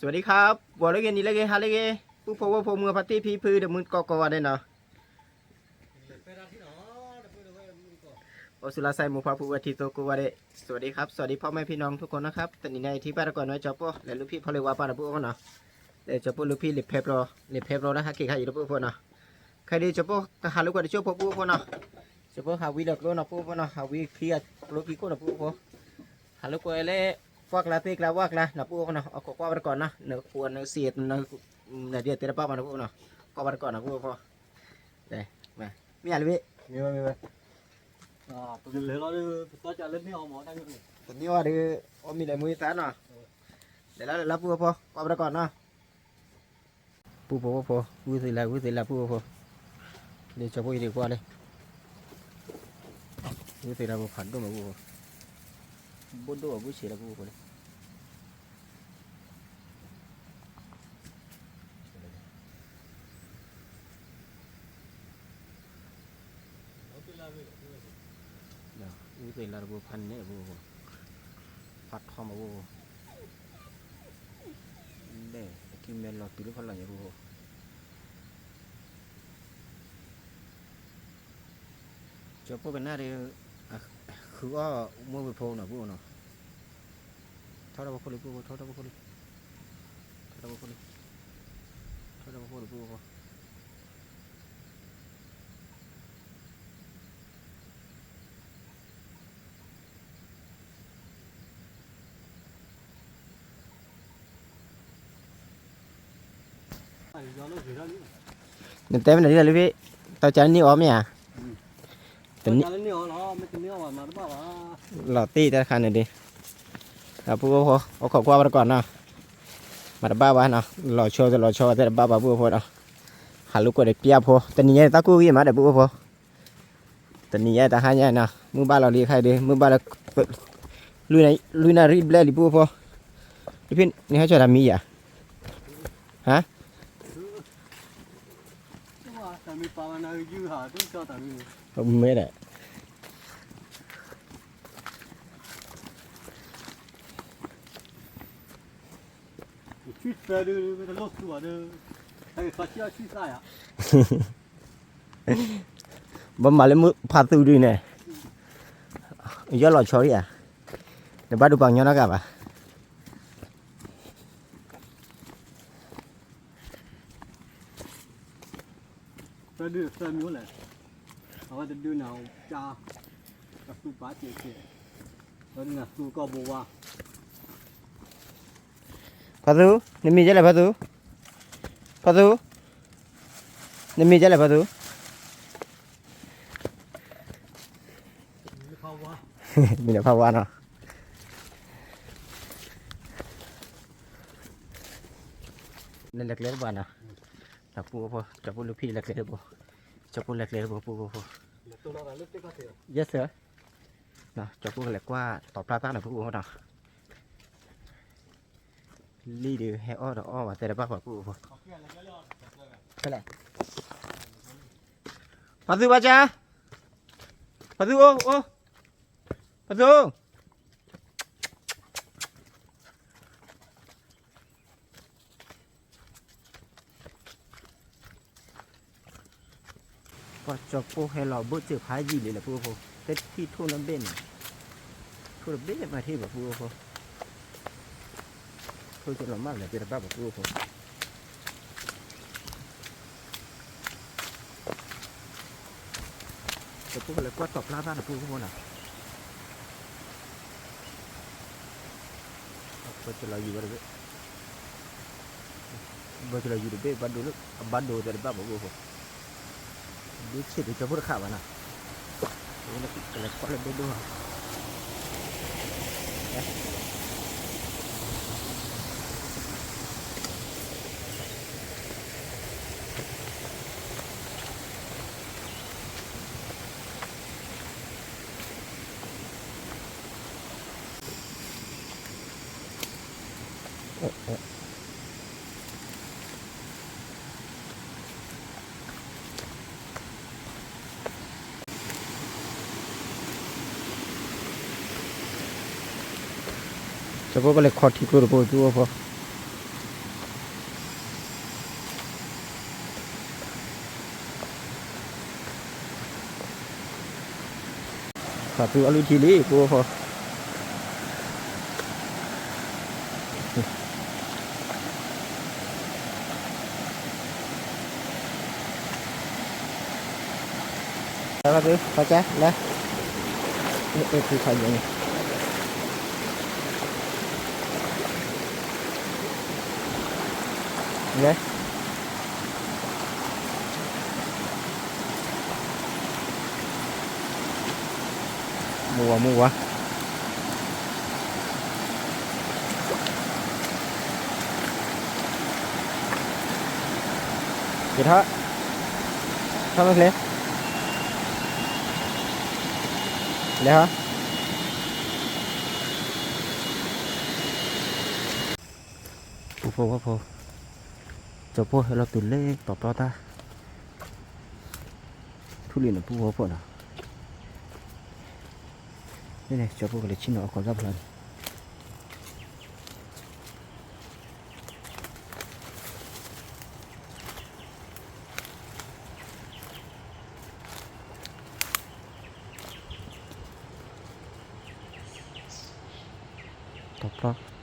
สวัสดีครับ ဂီၤလၢအဂ့ၤ နံၤလၢအဂ့ၤ ဟါလၢအဂ့ၤ ပုၢ်ဖိဝဲၢ်ဖိ မုၢ်ဖါတံၢ်ဖံဖု ဒီးမုၢ်ကိးကိးဂၤဒဲးနီၤ, အိၣ်ဆူၣ်လါဆဲ မိၢ်ပၢ်ဖု ဝဲၢ်ထံသိကိးဂၤဒဲး สวัสดีครับ สวัสดีพ่อแม่พี่น้องทุกคนนะครับ တနံၤညါအံၤ ထံၣ်ဘၣ်တကီၢ်နီၤ ကၠီပိၢ်လဲၤလူၤဖံးဖီလ့ၤဝါပၢ်ဒီးပုၢ်ဖိနီၤ, လဲၤကၠီပိၢ်လူၤဖံးလ့ၤဖဲပျီ လ့ၤဖဲပျီလၢဟဲက့ၤခါအံၤဒီးပုၢ်ဖိနီၤ, ခဲအံၤဒုး ကၠီပိၢ်ကဟးလိာ်ကွဲတကၠိၢ်ဖိပုၢ်ဖိနီၤ, ကၠီပိၢ်ဟးဝံဒီးကျိနီၤပုၢ်ဖိနီၤ, ဟးဝံခံကျိခံခိၣ်နီၤပုၢ်ဖိ ဟးလိာ်ကွဲလၢ ပှၢ်ကျါသ့ၣ်ကျါဝၣ်ကျါနီၤ ပုၢ်ဖိနီၤ, အခိးကွၢ်ဘၣ်တကီၢ်နီၤ နဃိနစံး နဒ်တဲတဘၣ်ဘၣ်နီၤပုၢ်ဖိနီၤ, ကွၢ်ဘၣ်တကီၢ်နီၤပုၢ်ဖိ, မ့ၢ်ယၤလံ, မ့ၢ်ဝဲ, ပကလဲၤလီၤဒီး ပသီကလၢန့ၢ်အီၤမး, တန့ၢ်အီၤဒီး အီၣ်မ့ၤလဲၤမူသးနီၤ, လဲၤလီၤလဲၤလီၤပုၢ်ဖိ ကွၢ်ဘၣ်တကီၢ်နီၤ ပုၢ်ဖိဖိ ဝံသ့ၣ်လၢ ဝံသ့ၣ်လၢပုၢ်ဖိ, လၢကၠီဖိအံၤဒံးကွၢ်လံ, ဝံသ့ၣ်လၢပဖးဒိၣ်မးပုၢ်ဖိ, ဘိၣ်ဒိၣ်အဘိဆံးလၢပုၢ်ဖိလံ, ဝံသ့ၣ်လၢတဘိဖးန့ၣ်ပုၢ်ဖိ, ဖးထီမးပုၢ်ဖိ, လဲၣ် အကံမဲာ်လီၤတုၤလၢဖးလီၤညါပုၢ်ဖိ ကၠီဖိကနၣ်ဒီး ဃုအီၣ်မုၢ်ဝ့ၤဖိနီၤပုၢ်နီၤ, ထီၣ်တၢ်ဖိခိၣ်လံပုၢ်ဖိ ထီၣ်တၢ်ဖိခိၣ်လံ, ထီၣ်တၢ်ဖိခိၣ်လံ, ထီၣ်တၢ်ဖိခိၣ်လံပုၢ်ဖိ နတဲမနုၤဒ်လဲၣ်လၢဖဲ တၢ်ကန့ၢ်အီၤမ့ၢ်ဧါ, တန့ၢ် လီၤတံၢ်တၢ်တခါန့ၣ်ဒံး, ပုၢ်ဖိ အိၣ်ခိးကွၢ်ဘၣ်တကီၢ်နီၤ, မၤတဘၣ်ဘၣ်နီၤ, လီၤဆီတလီၤဆီတဲတဘၣ်ဘၣ်ပုၢ်ဖိနီၤ, ဟးလိာ်ကွဲဒီးပျၢ်ဖိ တနံၤညါတၢ်ကူၣ်ဂံၢ်မးဒီးပုၢ်ဖိ တနံၤညါတဟါညါနီၤ မုၢ်ဘၣ်လီၤလံခါအံၤဒီး မုၢ်ဘၣ်လီၤ လွံၢ်နၣ်ရံၣ်ဘျဲၣ်လံပုၢ်ဖိ, ဖဲန့ၣ်ဟဲကၠီတၢ်မံယၤ, ဟါ, မ့ၢ်ဒီး ဘၣ်မၤလၢမုၢ်ဖးသူဒုန့ၣ်, ယီၢ်လီၤဆီရံဧါ, နဘၣ်ဒိပှၤကညီနီတဂၤဘၣ်. သၢဒုသၢမံၤလဲၣ်, အဝဲတဒုနၤကါ, အသူပာ်စဲးစဲး, အဝဲဒုနၤသူကီၢ်ဘိဝါ. ဖါသူ, နမံၤဒ်လဲၣ်ဖါသူ, ဖါသူ, နမံၤဒ်လဲၣ်ဖါသူ, မံၤဒီးဖါဝါနီၤ. နလဲၤကျဲတဘၣ်နီၤ, ဒီပုၢ်ဖိ ကၠီဖိလူၤဖံးလဲၤကျဲတဘိ, ကၠီဖိလဲၤကျဲတဘိ ပုၢ်ဖိဖိ, yes sir, ကၠီဖိကလဲၤကွၢ်တီၤပျၢ်တၢ်နီၤ ပုၢ်ဖိနီၤ, လံၣ်ဒီးဟဲအီၣ်ဒီးအီၣ်ဘၣ်တဲတဘၣ်ပှၤပုၢ်ဖိ, ဖဲလဲၣ်, ဖါသူဘၣ်ကါ, ဖါသူအိၣ်အိၣ်, ဖါသူ ပှၤကၠီဖိဟဲလီၤဘၣ်စၢၤဖးယံာ်လံလၢပုၢ်ဖိ, တထံၣ်ထိၣ်နီတဘ့ၣ်န့ၣ်, ထိၣ်တဘ့ၣ်မးထံၣ်ဘၣ်ပုၢ်ဖိ, ထိၣ်ကလီၤမၢ်လၢၤတဲတဘၣ်ပှၤပုၢ်ဖိ. ကၠီဖိကလဲၤကွၢ်တီၤပျၢ်တၢ်နီၤ ပုၢ်ဖိနီၤ, ဘၣ်ကလီၤယူၤဝဲတဘ့ၣ်, ဘၣ်ကလီၤယူၤတဘ့ၣ် ဘၣ်ဒိလၢ အဘၣ်ဒိတဲတဘၣ်ပှၤပုၢ်ဖိ, ဒ့ဆံးတကၠီဖိတခါဘၣ်နီၤ, ကလဲၤကွၢ်လၢဒိၣ်ဒိၣ် ကၠီဖိကလဲၤခီထံကျိတဘိ ပုၢ်ဖိ, ပှၤသုအီၣ်လုၢ်ထံလံ ပှၤဖိ ပှၤသု ပှၤကါ လဲၤ သုခါယဲန့ၣ် လဲၤ မုၢ်ဝါ မုၢ်ဝါ က့ၤထီၣ် ထီၣ်မ့ၢ်ချ့ လဲၤဟီ ပူဖိဝဲဖိ ကၠီၤဖိဟဲလီၤတုၤလၢတီၤပျီတၢ် ထူၣ်လံန့ၣ် ပူဖိဖိနီၤ န့ၣ်န့ၣ် ကၠီၤဖိကလဲၤဆ့ၣ်နီၤအခီၣ်တၢ်ဖျါန့ၣ် တီ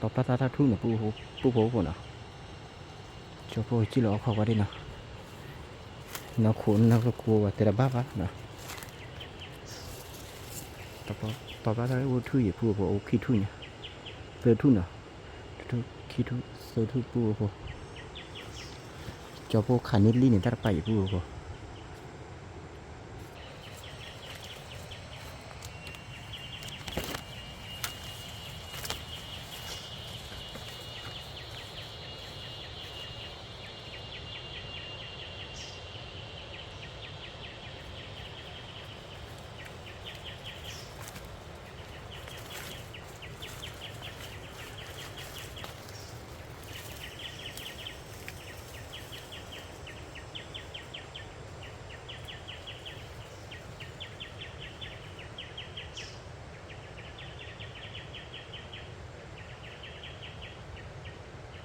ၤပျီတၢ်တၢ်ထူၣ်န့ၣ် ပူဖိဖိနီၤ ကၠီၤဖိကစံၣ်လီၤအခီၣ်ဝဲဒၣ်နီၤ နီၢ်ခိနီၢ်ကကိးဝဲတဲတဘၣ်ဘၣ်နီၤ တီၤပျီတၢ်အိၣ်ထူၣ်ယံၤ ပူဖိ အိၣ်ခံထူၣ်ညါ သၢထူၣ်နီၤ တထူၣ်ခံထူၣ်သၢထူၣ် ပူဖိ ကၠီၤဖိခးန့ၢ်လံန့ၣ် တၢ်တပာ်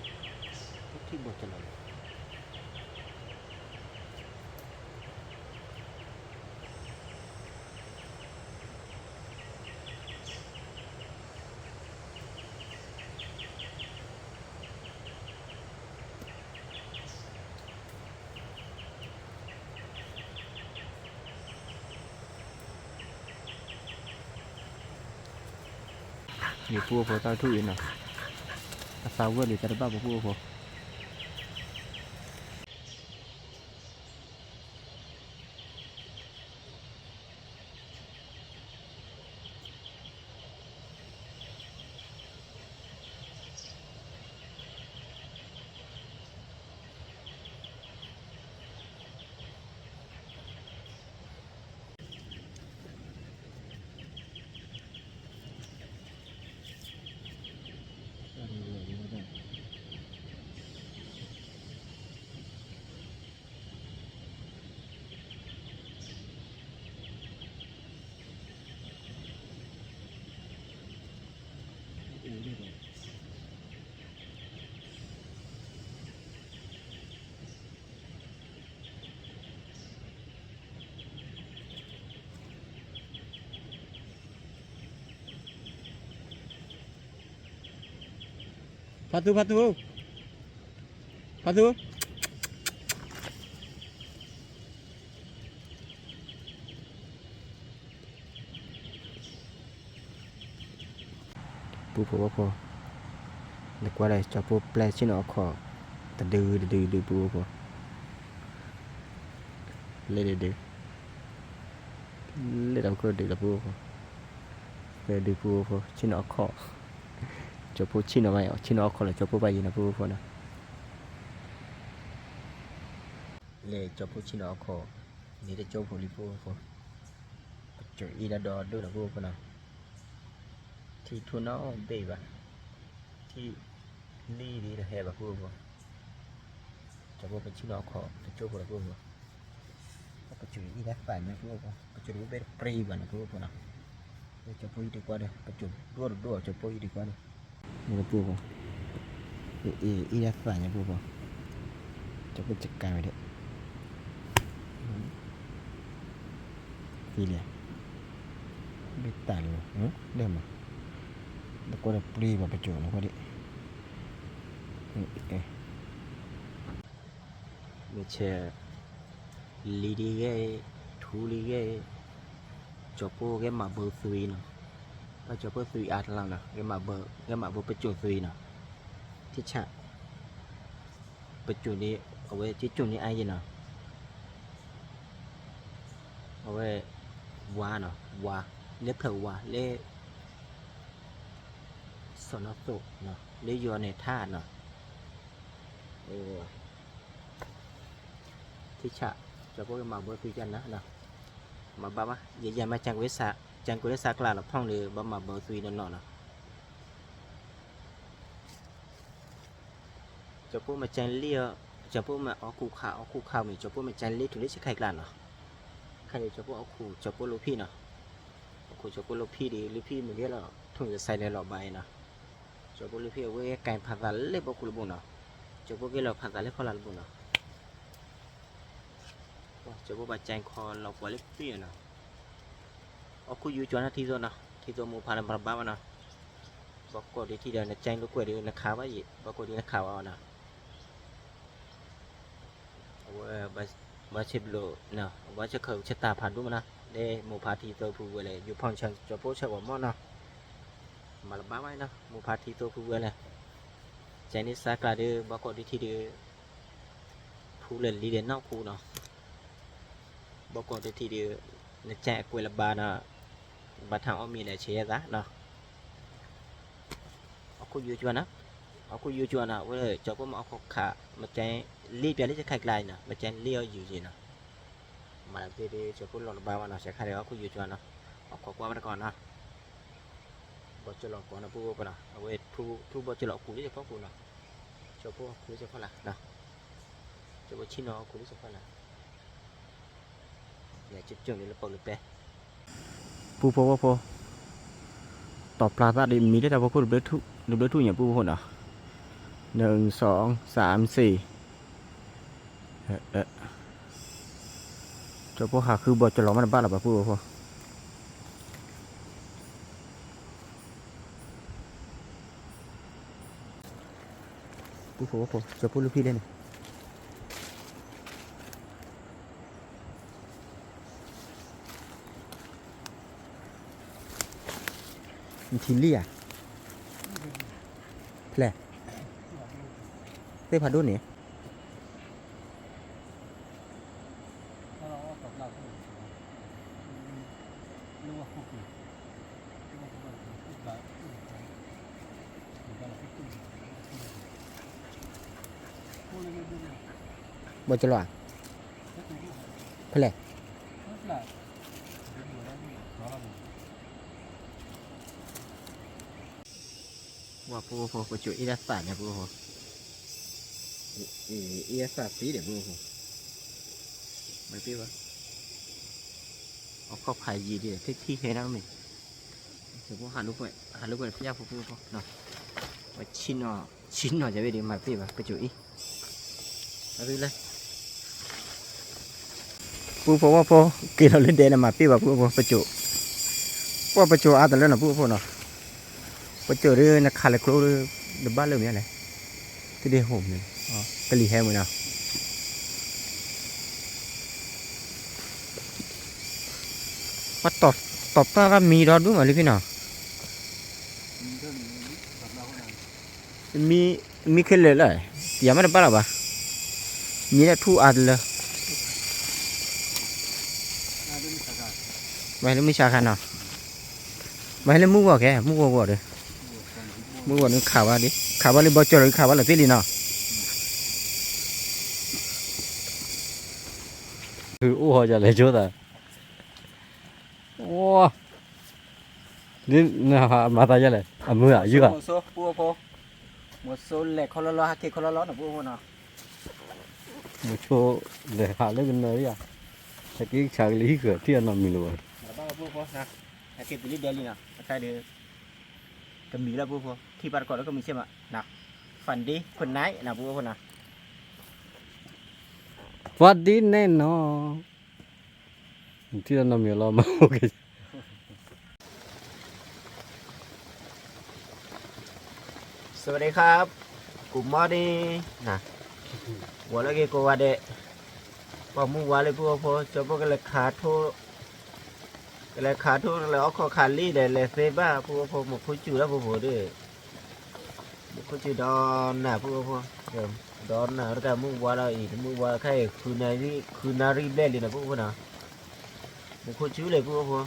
ယံၤ ပူဖိ ယပူဖိတၢ်ထူၣ်အံၤနီၤ အသးဝဲၢ်လံ တၢ်တဘၣ်ပူဖိ ဖါသူ ဖါသူ ဖါသူ ပူဖိဝဲဖိ နကွၢ်ဒီး ကၠီၤဖိပျဲဆ့ၣ်နီၤအခီၣ် တဒုတဒုဒု ပူဖိ လၢတဒု လၢတၢ်ခိၣ်ဒုလီၤ ပူဖိ သၢဒု ပူဖိ ဆ့ၣ်နီၤအခီၣ် ကၠီၤဖိဆ့ၣ်နီၤဘၣ် ဆ့ၣ်နီၤအခီၣ်လီၤ ကၠီၤဖိဘၣ်ယံၤနီၤ ပူဖိနီၤ လဲၤကၠီၤဖိဆ့ၣ်နီၤအခီၣ် န့ၣ်တကၠိဖိလံ ပူဖိ ပစၢၤအံၤဒၣ်ဒီးဒိၣ်နီၤ ပူဖိနီၤ ထံထူၣ်နီၣ်ဘ့ၣ်ဘၣ် ထံလံဒ်တဟဲဘၣ် ပူဖိ ကၠီၤဖိပဆ့ၣ်နီၤအခီၣ် တကၠိဖိလီၤ ပူဖိ ပစၢၤအံၤဒၣ်သးညါ ပူဖိ ပစၢၤတဘ့ၣ်တပြံဘၣ်နီၤ ပူဖိနီၤ ကၠီၤဖိအံၤတကွၢ်ဒီး ပစၢၤဒိၣ်တဒိၣ် ကၠီၤဖိအံၤတကွၢ်ဒီး ပူဖိ အ့ အ့ အ့ၣ်ဒၣ်သးညါပူဖိ, ကၠီပိၢ်ကကါဝဲဒၣ်, သံလံ, ဘ့ၣ်တၢ်လံ, ဒဲမး, တကွၢ်ဒီးပျံၤဘၣ်ပစိၤန့ၣ်ဃီဒံး, မ့ၢ်ဆဲး လံဒ်ဂ့ၤ, ထူလံဂ့ၤ, ကၠီပိၢ်ဂ့ၤမၤဘၢသွံနီၤ, ဘၣ်ကၠီပိၢ်သွံအါတလီၤနီၤ, ဂ့ၤမၤဘၢပစိၤသွံနီၤ, ထံၣ်ဆၣ်, ပစိၤန့ၣ်, အဝဲကၠိန့ၣ်အါယဲနီၤ, အဝဲ, ဝါနီၤ, ဝါ, လၢဖျၢၣ်ဝါလၢ စီၤနီၢ်သိး, လၢယွၤန့ၣ်ထါနီၤ, ထံၣ်ဆၣ်, ကၠီပိၢ်ကမၤဘၢသွံကနၤနီၤ, မၤဘၣ်ဘၣ်, ယယၤမၤကၠၢ်ကွံာ်, ကၠၢ်ကွံာ်လၢစးကျါလီၤဖီၣ်ဒီး ဘၣ်မၤဘၢသွံနီၢ်နီၢ်နီၤ ကၠီပိၢ်မၤကၠဲလ့ၣ်အီၤ, ကၠီပိၢ်မၤအီၣ်ခူၣ်ခါ အီၣ်ခူၣ်ခါမ့ၢ် ကၠီပိၢ်မၤကၠဲလ့ၣ်ထူလၢဆဲးခဲကျါနီၤ, ခဲန့ၣ် ကၠီပိၢ်အီၣ်ခူၣ် ကၠီပိၢ်လိာ်ဖံၣ်နီၤ, အီၣ်ခူၣ်ကၠီပိၢ်လိာ်ဖံၣ်ဒီး လိာ်ဖံၣ်မ့ၢ်ဒ်လီၤ ထုံၣ်ယသးန့ၣ်လီၤဘၣ်အံၤနီၤ, ကၠီပိၢ်လိာ်ဖံၣ်အဝဲကဲဖးသးလၢဘီခိၣ်လၢဘိနီၤ, ကၠီပိၢ်ကဲလီၤဖးသးလၢခီလာ်လၢဘိနီၤ ကၠီပိၢ်ဘၣ်ကၠဲခီလီၤပှၤလၢပံၢ်နီၤ, အီၣ်ခူၣ်ယူၤကၠီနီၤ ထံသိနီၤ, ထံသိမိၢ်ဖးလၢမၤတဘၣ်ဘၣ်နီၤ, ဘီကိးဒံထံဒီး နကၠဲလိာ်ကွဲဒီး နခးဘၣ်ယံၤ, ဘီကိးဒံနခးဘၣ်နီၤ, အဝဲ, ဘၣ်ဆၣ်ဘျိ, ဘၣ်ဆၣ်ခၢၣ်ဆၢတၢ်ဖးဒိၣ်မးနီၤ, လၢမိၢ်ဖးထံသိဖုဝဲလဲၣ် ယူၤဖီၣ်ဆၢကၠီပိၢ်ဆၢဂီၤမီၢ်နီၤ, မၤတဘၣ်ဘၣ်နီၤ မိၢ်ဖးထံသိဖုဝဲလဲၣ်, ကၠဲန့ၣ်စးကျါဒီး ဘီကိးဒံထံဒီး ဖူလၢလံဒီးနီၢ်ခူနီၤ, ဘီကိးဒံထံဒီး နကၠဲအကွဲးလၢဘါနီၤ, ဘၣ်ထၣ်အီၣ်မ့ၤလဲၣ်ဆဲးယဲသးနီၤ, အီၣ်ခူၣ်ယူၤကၠီနီၤ, အီၣ်ခူၣ်ယူၤကၠီနီၤ, အဝဲကၠီပိၢ်မၤအီၣ်ခူၣ်ခါ, မကၠဲလ့ၣ်ပျဲလၢဆဲးခဲကျါအံၤနီၤ, မကၠဲလ့ၣ်အီၣ်ယူၤယံၤနီၤ, မၤလၢသ့ဒီး ကၠီပိၢ်လီၤတဘၣ်ဘၣ်နီၤ, ဆဲးခဲဒီးအီၣ်ခူၣ်ယူၤကၠီနီၤ, အီၣ်ခူၣ်ကွၢ်ဘၣ်တကီးနီၤ ဘီကၠီလီၤကီးနီၤ ပူဖိနီၤ, အဝဲထူဘီကၠီလီၤအီၣ်ခူၣ်လၢဆဲးဖီခိၣ်နီၤ, ကၠီပိၢ်အီၣ်ခူၣ်လၢဆဲးဖီလာ်, ကၠီပိၢ်ဆံၣ်နီၤအီၣ်ခူၣ်လၢဆဲးဖီလာ်, ယကၠိန့ၣ်လၢပီၣ်လၢပဲ, ပူဖိဝဲဖိ, တီၢ်ပျၢ်သးဒီးမံလၢတၢ်ဖီခိၣ်တဘျုးထူၣ်ညါပူဖိနီၤ, နုၣ်စီၣ်စၢ်မစ့ၢ် ကၠီပိၢ်ဟးဃုဘီကၠီလီၤမးတဘၣ်လီၤဘၣ်ပူဖိ, ပူဖိဝဲဖိ ကၠီပိၢ်လိာ်ဖံၣ်လဲၣ်န့ၣ် နထံၣ်လံဧါ, ဖျဲၣ်, သ့ၣ်ဖးဒိၣ်န့ၣ် ဘီကၠီလီၤဧါ, ဖဲလဲၣ်, ပှၤဖိဖိ ပစိၤအ့ၣ်ဒၣ်သးန့ၣ်ဖိဖိ, အ့ၣ်ဒၣ်သးသ့ဒီးဖိဖိ, မၤပ့ၢ်ဘၣ်, အခီၣ်ဖးယံာ်ဒ် ထံၣ်ထံၣ်ဟဲဒၣ်မ့ၢ်, ပှၤဟးလိာ်ကွဲ ဟးလိာ်ကွဲတပျၢ်ဖိဖိဖိ, ပှၤဆံနီၤ ဆံနီၤယၤဝဲဒီး မၤပ့ၢ်ဘၣ် ပစိၤအ့ၣ် အသုလဲၣ်, ပူဖိဝဲဖိ က့ၤလီၤလၢဒဲန့ၣ် မၤပ့ၢ်ဘၣ်ပူဖိ ပစိၤ, ပှၤပစိၤအါတလၢနီၤ ပူဖိနီၤ, ပစိၤဒီး နခးလၢကျိဒီး တဘၣ်လၢမ့ၢ်လဲၣ်, တဒ့ဟိမ့ၢ်, ကလံၤဟဲမ့ၢ်နီၤ, ပှၤတီၢ်ပျၢ်တၢ်မံဒီဒူၣ်မးလံဖဲနီၤ မံ, မံခဲလၢာ်လၢ, ယၤမ့ၢ်တဘၣ်လီၤဘၣ်, မံလၢထူအါတလၢ, မ့ၢ်လၢမုၢ်ဆါခါနီၤ, မ့ၢ်လၢမုၢ်ဂီၤကဲ မုၢ်ဂီၤဂီၤဒီး, မုၢ်ဂီၤန့ၣ်ခးဘၣ်ဒ် ခးဘၣ်လၢဘီကၠီလီၤ ခးဘၣ်လီၤသ့လံနီၤ, အိၣ်ဟီယၤလဲၤကၠိသး ဝါ, ဒ်နမၤသးယၤလဲၣ် အမုၢ်အယုၢ်ဧါ, မိၤစိလဲၤခီလီလီ ဟးက့ၤခီလီလီနီၤ ပူဖိနီၤ, မိၤစိလဲၤဟးလၢကနၢၤယၤ, ဟဲက့ၤဆါကလံၤဟံၣ်ဃၢၤ ထံၣ်အနီၢ်မံၤလၢၤဘၣ်, ဟဲက့ၤတုၤလၢဒဲလံနီၤ အခါဒီး ကမံၤလၢပူဖိ ထံၣ်ဘၣ်တကိးလၢကမံၤဆ့ၣ်မးနီၤ, ฝันดี good night နီၤ ပုၢ်ဖိနီၤ. ฝันดีแน่นอน ထံၣ်နီတမံၤလီၤမး สวัสดีครับ good morning นะ ဝဲလၢက့ၤကိးဂၤဒဲး ပှၤမုၢ်ဝါလၢပုၢ်ဖိ ကၠီဖိကလဲၤခးထိ ကလဲၤခးထိ ကလဲၤအီၣ်ခီၣ်ခးလံဒီး လဲၤသ့ဘၣ် ပုၢ်ဖိ မူခိၣ်စူၤလၢပူၤဖိဒီး မူခိၣ်စူၤဒီးနၤ ပုၢ်ဖိ ဒီးနၤတကးမုၢ်ဝါလီၤအံၤ မုၢ်ဝါခါအံၤ ဃုနၣ်ရံၣ်ဘျဲၣ်လံနီၤ ပုၢ်ဖိနီၤ မူခိၣ်စူၤလံ ပုၢ်ဖိ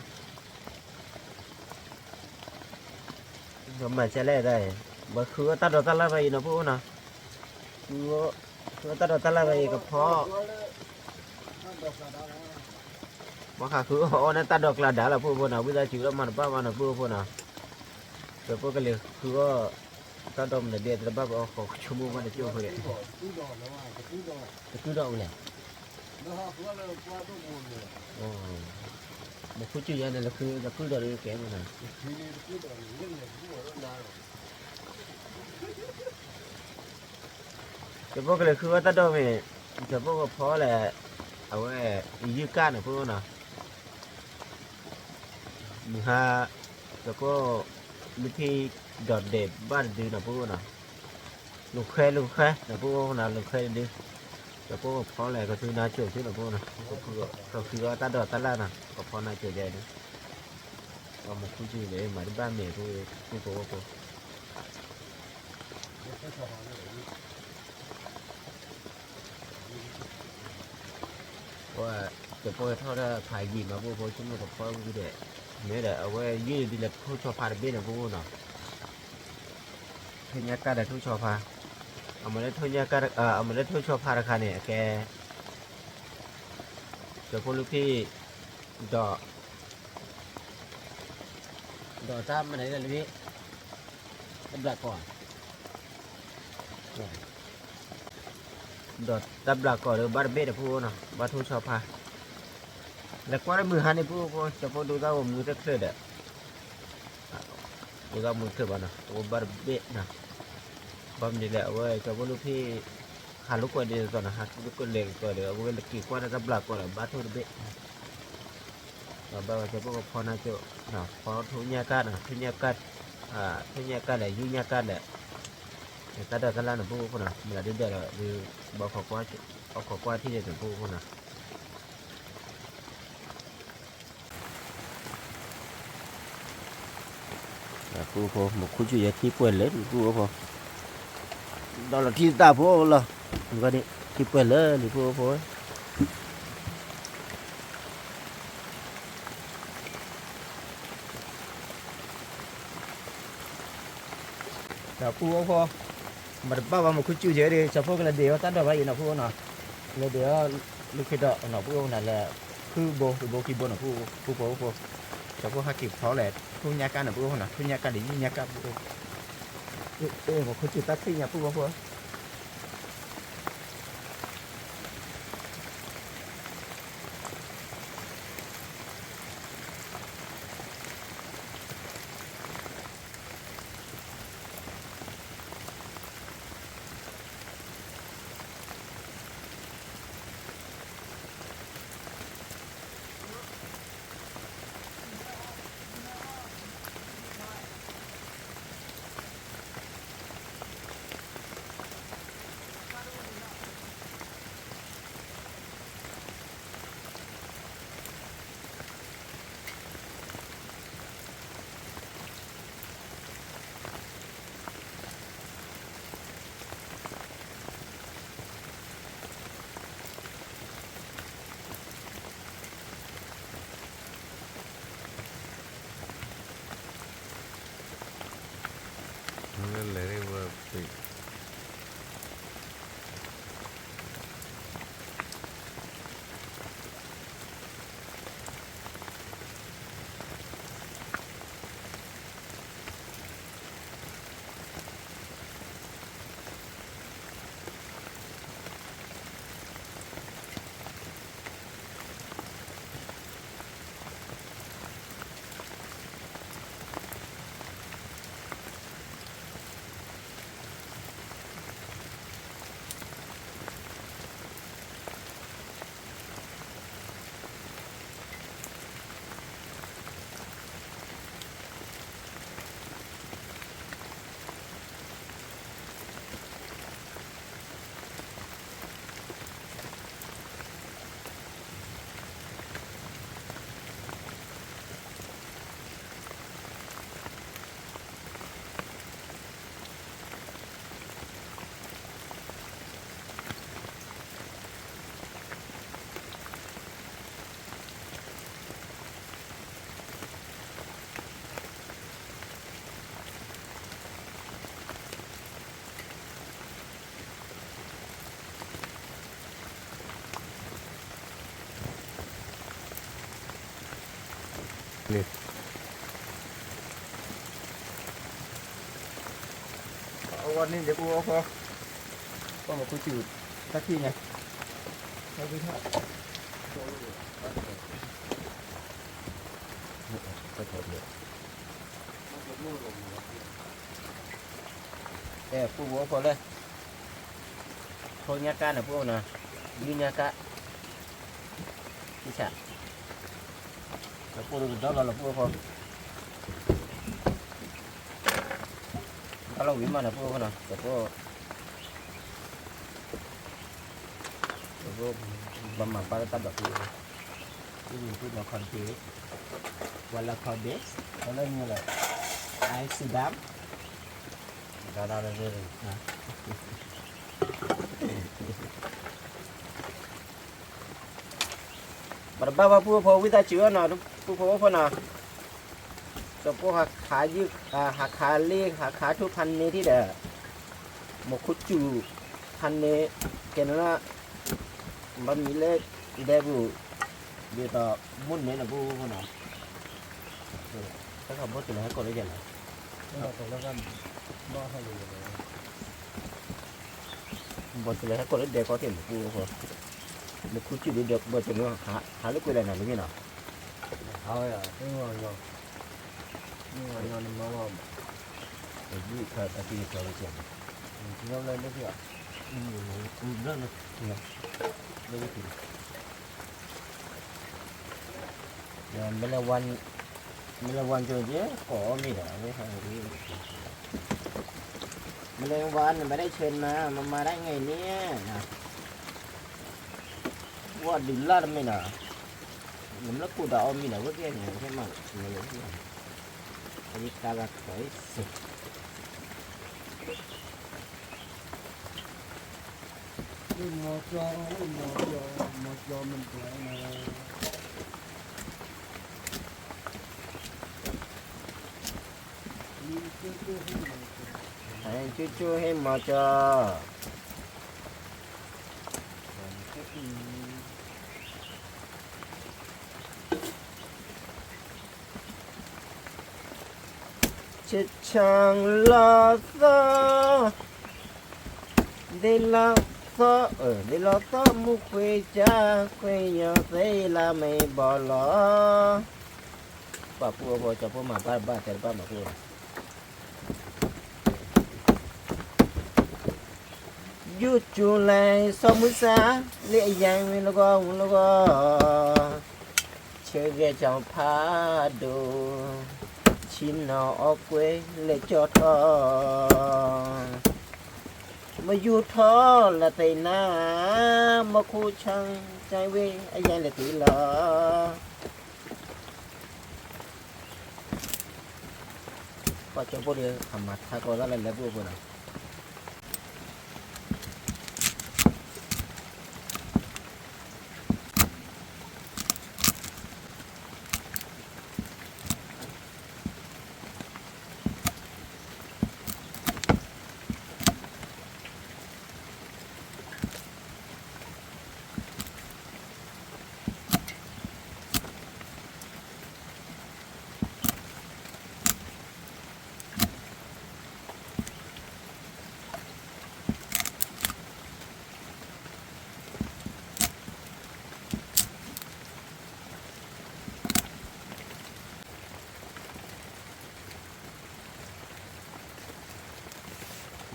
မၤစၢၤလဲၣ်ဒၣ်အံၤ ဘၣ်ဃုအီၣ်တၢ်ဒိးတၢ်လၣ်ဘၣ်အံၤနီၤ ပုၢ်ဖိနီၤ ဃုအီၣ်တၢ်ဒိးတၢ်လၣ်ဘၣ်အံၤကဖီ ဘၣ်ဃးဃုအီၣ်န့ၣ်တၢ်ဒိးကျါဒါလီၤ ပုၢ်ဖိနီၤ ဝံသးစူၤလၢမၤတဘၣ်ဘၣ်နီၤ ပုၢ်ဖိနီၤ ကၠီဖိကလဲၤဃုအီၣ် တၢ်ဒိးမနုၤဒ်တဘၣ်ဘၣ်အီၣ်ဃီဆိကမိၣ်ဘၣ်တကၠိၢ်ဖိလဲၣ် တကုၢ်ဒီးအိၣ်လဲၣ် မူခိၣ်စူၤယါန့ၣ် လၢဃုတကုၢ်ဒီးကဲမနီၤ ကၠီဖိကလဲၤဃုအီၣ်တၢ်ဒိးမ့ၢ် ကၠီဖိကဖီလဲၣ် အဝဲ ယုၢ်ကၣ်န့ၣ် ပုၢ်ဖိနီၤ မုၢ်ဟါ ကၠီဖိ လုၢ်ထံ ဒီးဒဲးဘၣ်တဒုနီၤ ပုၢ်ဖိနီၤ လူၤခွဲလူၤခွဲနီၤ ပုၢ်ဖိနီၤ လူၤခွဲတဒု ကၠီဖိကဖီလဲၣ် ကသုနါစိၤသုနီၤ ပုၢ်ဖိနီၤ ကဃုအီၣ်တၢ်ဒိးတၢ်လၣ်နီၤ ကဖီနါစိၤယါဒု အမူခိၣ်စူၤန့ၣ် မၤတဘၣ်မ့ၢ် ပုၢ်ဖိ ပုၢ်ဖိ ကၠီဖိထီၣ်တၢ်ဖးယံာ်မး ပုၢ်ဖိ ဆိကမိၣ်ကဖီဝံၤဒီး မ့ၢ်ဒီး အဝဲယုၢ်ဒ်လဲၣ် ထိၣ်ဆီဖါတဘ့ၣ်န့ၣ် ပုၢ်ဖိနီၤ ထိၣ်ညါကၣ်ဒီးထိၣ်ဆီဖါ အမ့ၢ်လၢထိၣ်ညါကၣ် အမ့ၢ်လၢထိၣ်ဆီဖါတခါန့ၣ် အကဲ ကၠီဖိလုၢ်ဖံၣ် ဒီး ဒီးတၢ်မနုၤလဲၣ် တဘျးကီး ဒီးတၢ်ဘျးကီးဒီး ဘၣ်တဘ့ၣ်ဒီး ပုၢ်ဖိနီၤ ဘၣ်ထိၣ်ဆီဖါ လဲၤကွၢ်လၢမုၢ်ဟါန့ၣ် ပုၢ်ဖိ ကၠီဖိဒိသၣ်အိၣ်မုာ်တချုးဒီး ဒိသၣ်မုာ်တချုးဘၣ်နီၤ အိၣ်ဘၣ်တဘ့ၣ်နီၤ ဘၣ်မနုၤလဲၣ် အဝဲကၠီဖိလုၢ်ဖံၣ် ဟးလိာ်ကွဲဒ်သိးနီၤ ဟးလိာ်ကွဲလဲၤကီးဒီး အဝဲလၢက့ၤကွၢ်လၢတၢ်ဘျးကီးဒီး ဘၣ်ထိၣ်တဘ့ၣ် ဘၣ်ဝဲကၠီဖိကဖီနါစိၤ ဖီထိၣ်ညါကၣ်နီၤ ထိၣ်ညါကၣ် ထိၣ်ညါကၣ်လဲၣ် ယုၢ်ညါကၣ်လဲၣ် တၢ်ဒိးတၢ်လၣ်န့ၣ် ပုၢ်ဖိနီၤ မ့ၢ်ဒ်ဒီး ဘၣ်ခိးကွၢ်ထံၣ်န့ၣ် ပုၢ်ဖိနီၤ ပုၢ်ဖိ မူခိၣ်စူၤယါထံပှဲၤလၢာ် ပုၢ်ဖိ ဒီးလီၤထံသၣ်ဖိလီၤ ထံပှဲၤလၢာ်လံ ပုၢ်ဖိ ဒီးပုၢ်ဖိ မၤတဘၣ်ဘၣ် မူခိၣ်စူၤယဲဒီး ကၠီဖိကလဲၤဒ့းအီၣ်တၢ်ဒိးဘၣ်အံၤနီၤ ပုၢ်ဖိနီၤ လဲၤဒ့းအီၣ် လုၢ်ခ့ဒီးနီၤ ပုၢ်ဖိနီၤ လဲၤ ဃုဘိ တဘိခံဘိနီၤ ပုၢ်ဖိ ပုၢ်ဖိ ကၠီဖိဟဲက့ၤဖီလဲၣ် ထိၣ်ညါကၣ်န့ၣ် ပုၢ်ဖိနီၤ ထိၣ်ညါကၣ်ဒီး ယုၢ်ညါကၣ် ပုၢ်ဖိ မူခိၣ်စူၤတၢ်ဆံၣ်ညါ ပုၢ်ဖိ လဲၤဝဲ အဝဲန့ၣ်ဒီးပှၤအီၣ်ဖီ ပှၤမၤခူစူၣ် တၢ်ခံညါ တၢ်ခံထီၣ် အဲ ပှၤအီၣ်ဖီလဲၣ် ဖိညါကါန့ၣ် ပှၤအီၣ်နီၤ ယုၢ်ညါကါ ကံဆး ဒီးပှၤကဒီလီၤလီၤပှၤအီၣ်ဖီ ဘၣ်လီၤဝံၤမးန့ၣ် ပှၤအီၣ်ဖီနီၤ ဒီးပှၤ ဒီးပှၤ ဘၣ်မၤဘၣ်လၢတၢ်ဒိးပှၤအီၣ်ဖီ ပှၤလၢခီဒ့ ပှၤလၢမ့ၢ်လၢ I sit down ဒါဒါဒါဒါ ပတဘၣ်ဘၣ်ပှၤအီၣ်ဖီဝံသးစူၤနီၤ ပှၤအီၣ်ဖီနီၤ ဒီးပှၤဟးခးယုၢ် ဟးခးလ့ ဟးခးထူၣ်ဖးန့ၢ်ထံၣ်ဒီး မၤခူစူၣ်ဖးန့ၢ် ကဲန့ၣ်လၢ ဘၣ်မံၤလၢဒဲပူၤ ဒ်သိးမုၢ်နံၤန့ၣ်ပှၤအီၣ်ဖီနီၤ တၢ်ခးဘီၣ်တုၤလၢဟဲကိးလၢယဲၢ်လီၤ ဘီၣ်တုၤလၢဟဲကိးလၢဒဲကီၢ်သ့ၣ်န့ၣ်ပှၤအီၣ်ဖီ မၤခူစူၣ်ဒ်ဒီးဘီၣ်တုၤလၢ ဟးလၢကွံာ်လဲၣ်နၤလၢမ့ၢ်နီၤ ဟးဝဲယၤ မ့ၢ်ဝဲညီ မ့ၢ်ဝဲညီနမါလီၤ ယုၢ်ခါတၢ်တံၢ်ကီလၢကဲ လၢလၢလၢ မ့ၢ်လၢဝါ မ့ၢ်လၢဝါကၠိကဲ ကိးအီၣ်မ့ၢ်ဒီး အဝဲဟး မ့ၢ်လၢဝါန့ၣ် မ့ၢ်ဒၣ်ဆၢနၤ မမၤဒၣ်ငဲၤန့ၣ် ဝဲဒုးလၢ်တမ့ၢ်ဒီး နမ့ၢ်လၢကိးဒီးအီၣ်မ့ၢ်ဒီး ဝဲကဲန့ၣ် ကဲမး အဝဲကါဂၤခီၣ်အံၤစ့ၢ် ကၠိကၠိဟ့ၣ်မၤကၠီ ဆံးဆံးလီၤသီ ဒ်လီၤသီ ဒ်လီၤသီမူခွံကၠၢ် ခွံယီၤသ့လၢမ့ၢ်ဘီလီၤ ပှၤပှၤပှၤကၠီဖိမၤဘၣ်တဘၣ်တဲတဘၣ်မၤပှၤ ယူၢ်ကၠူလဲၤစီၤမုၢ်စၢ် လၢအယဲၢ်ဝံၤလၢဂီၢ်ဝံၤလၢဂီၢ် ဆၢဂ့ၤကၠီဖးဒိၣ် ဆံနီၤအီၣ်ကွဲလဲၤကၠီထီၣ် မယူၤထီၣ်လၢသ့ၣ်နၤ မခူဆၢကၠဲဝ့ၢ်အယဲၢ်လဲၤတုၤလီၤ ပှၤကၠီဖိဒီး အမၤထါကီးဒၣ်လၢလဲၤပှၤပှၤနီၤ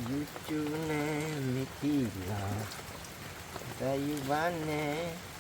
ယူၤကၠူန့ၣ်မ့ၢ်တံၢ်လီၤ တၢ်ယူၤဘၣ်န့ၣ်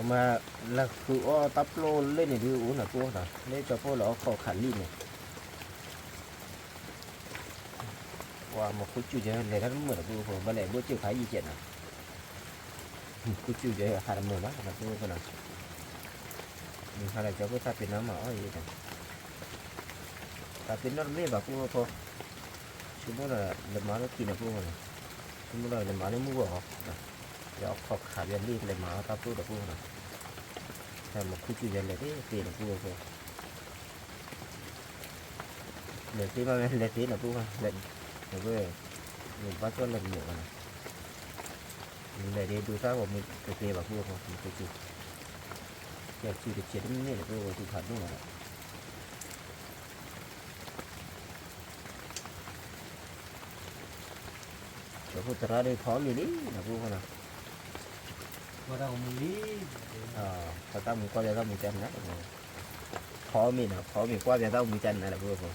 အမၤလၢဃုအီၣ်တၢ်ပျိလၢန့ၣ်ဒုးအိၣ်နၤကိၣ်နီၤ လၢကၠီဖိလၢအီၣ်ခိးခးလံာ်န့ၣ် မ့ၢ်ခိၣ်စူၣ်ကဲလဲၤတၢ်တမုာ်ဒီးပုၢ်ဖိ ဘၣ်လဲၤဘိၣ်စူၣ်ခါယံာ်ကဲနီၤ, မ့ၢ်ခိၣ်စူၣ်ကဲဟးတမုာ်ဘၣ်ဒီးပုၢ်ဖိနီၤ, မ့ၢ်ဟါလၢကၠီခိၣ်သၣ်ပ့ၤနီၣ်မၤအီၣ်ယံာ်ဒီး တၢ်ပ့ၤနီၣ်တမ့ၢ်ဘၣ်ပုၢ်ဖိ, ဆိကမိၣ်ဒီးလဲၤမၤလၢခံန့ၣ်ပုၢ်ဖိန့ၣ်, ဆိကမိၣ်ဒီးလဲၤမၤလၢမုၢ်ဂီၤ, ယအီၣ်ခီၣ်ခးယလံၣ်လဲၤမၤအီၣ်တၢ်ပၢၢ်ဒီးပုၢ်ဖိနီၤ, တၢ်မ့ၢ်ခိၣ်စူၣ်ယလဲၤသ့သ့ဒီးပုၢ်ဖိ လဲၤသ့မးဝဲ လဲၤသ့နီၤပုၢ်, လဲၤ, ဝဲ, နဘၣ်ကၠီၣ်လဲၤတမုာ်ဘၣ်နီၤ, လဲၤဒ်ဒိသၣ်ဂီၤမူတသ့ဘၣ်ပုၢ်ဖိ မ့ၢ်ခိၣ်စူၣ်, ကဲစူၣ်တဆဲးတမ့ၢ်ဒီးပုၢ်ဖိ သူၣ်ဖးဒိၣ်မးဒီး ကၠီဖိသရၣ်ဒ်ဖီမ့ၤလံနီၤပုၢ်ဖိနီၤ, ဖီတၢ်မူကွၢ်ယၤတၢ်မူကၠၢနၤ, ဖီမ့ၤနီၤ ဖီမ့ၤကွၢ်ယၤတၢ်မူကၠၢနၤဒီးပုၢ်ဖိ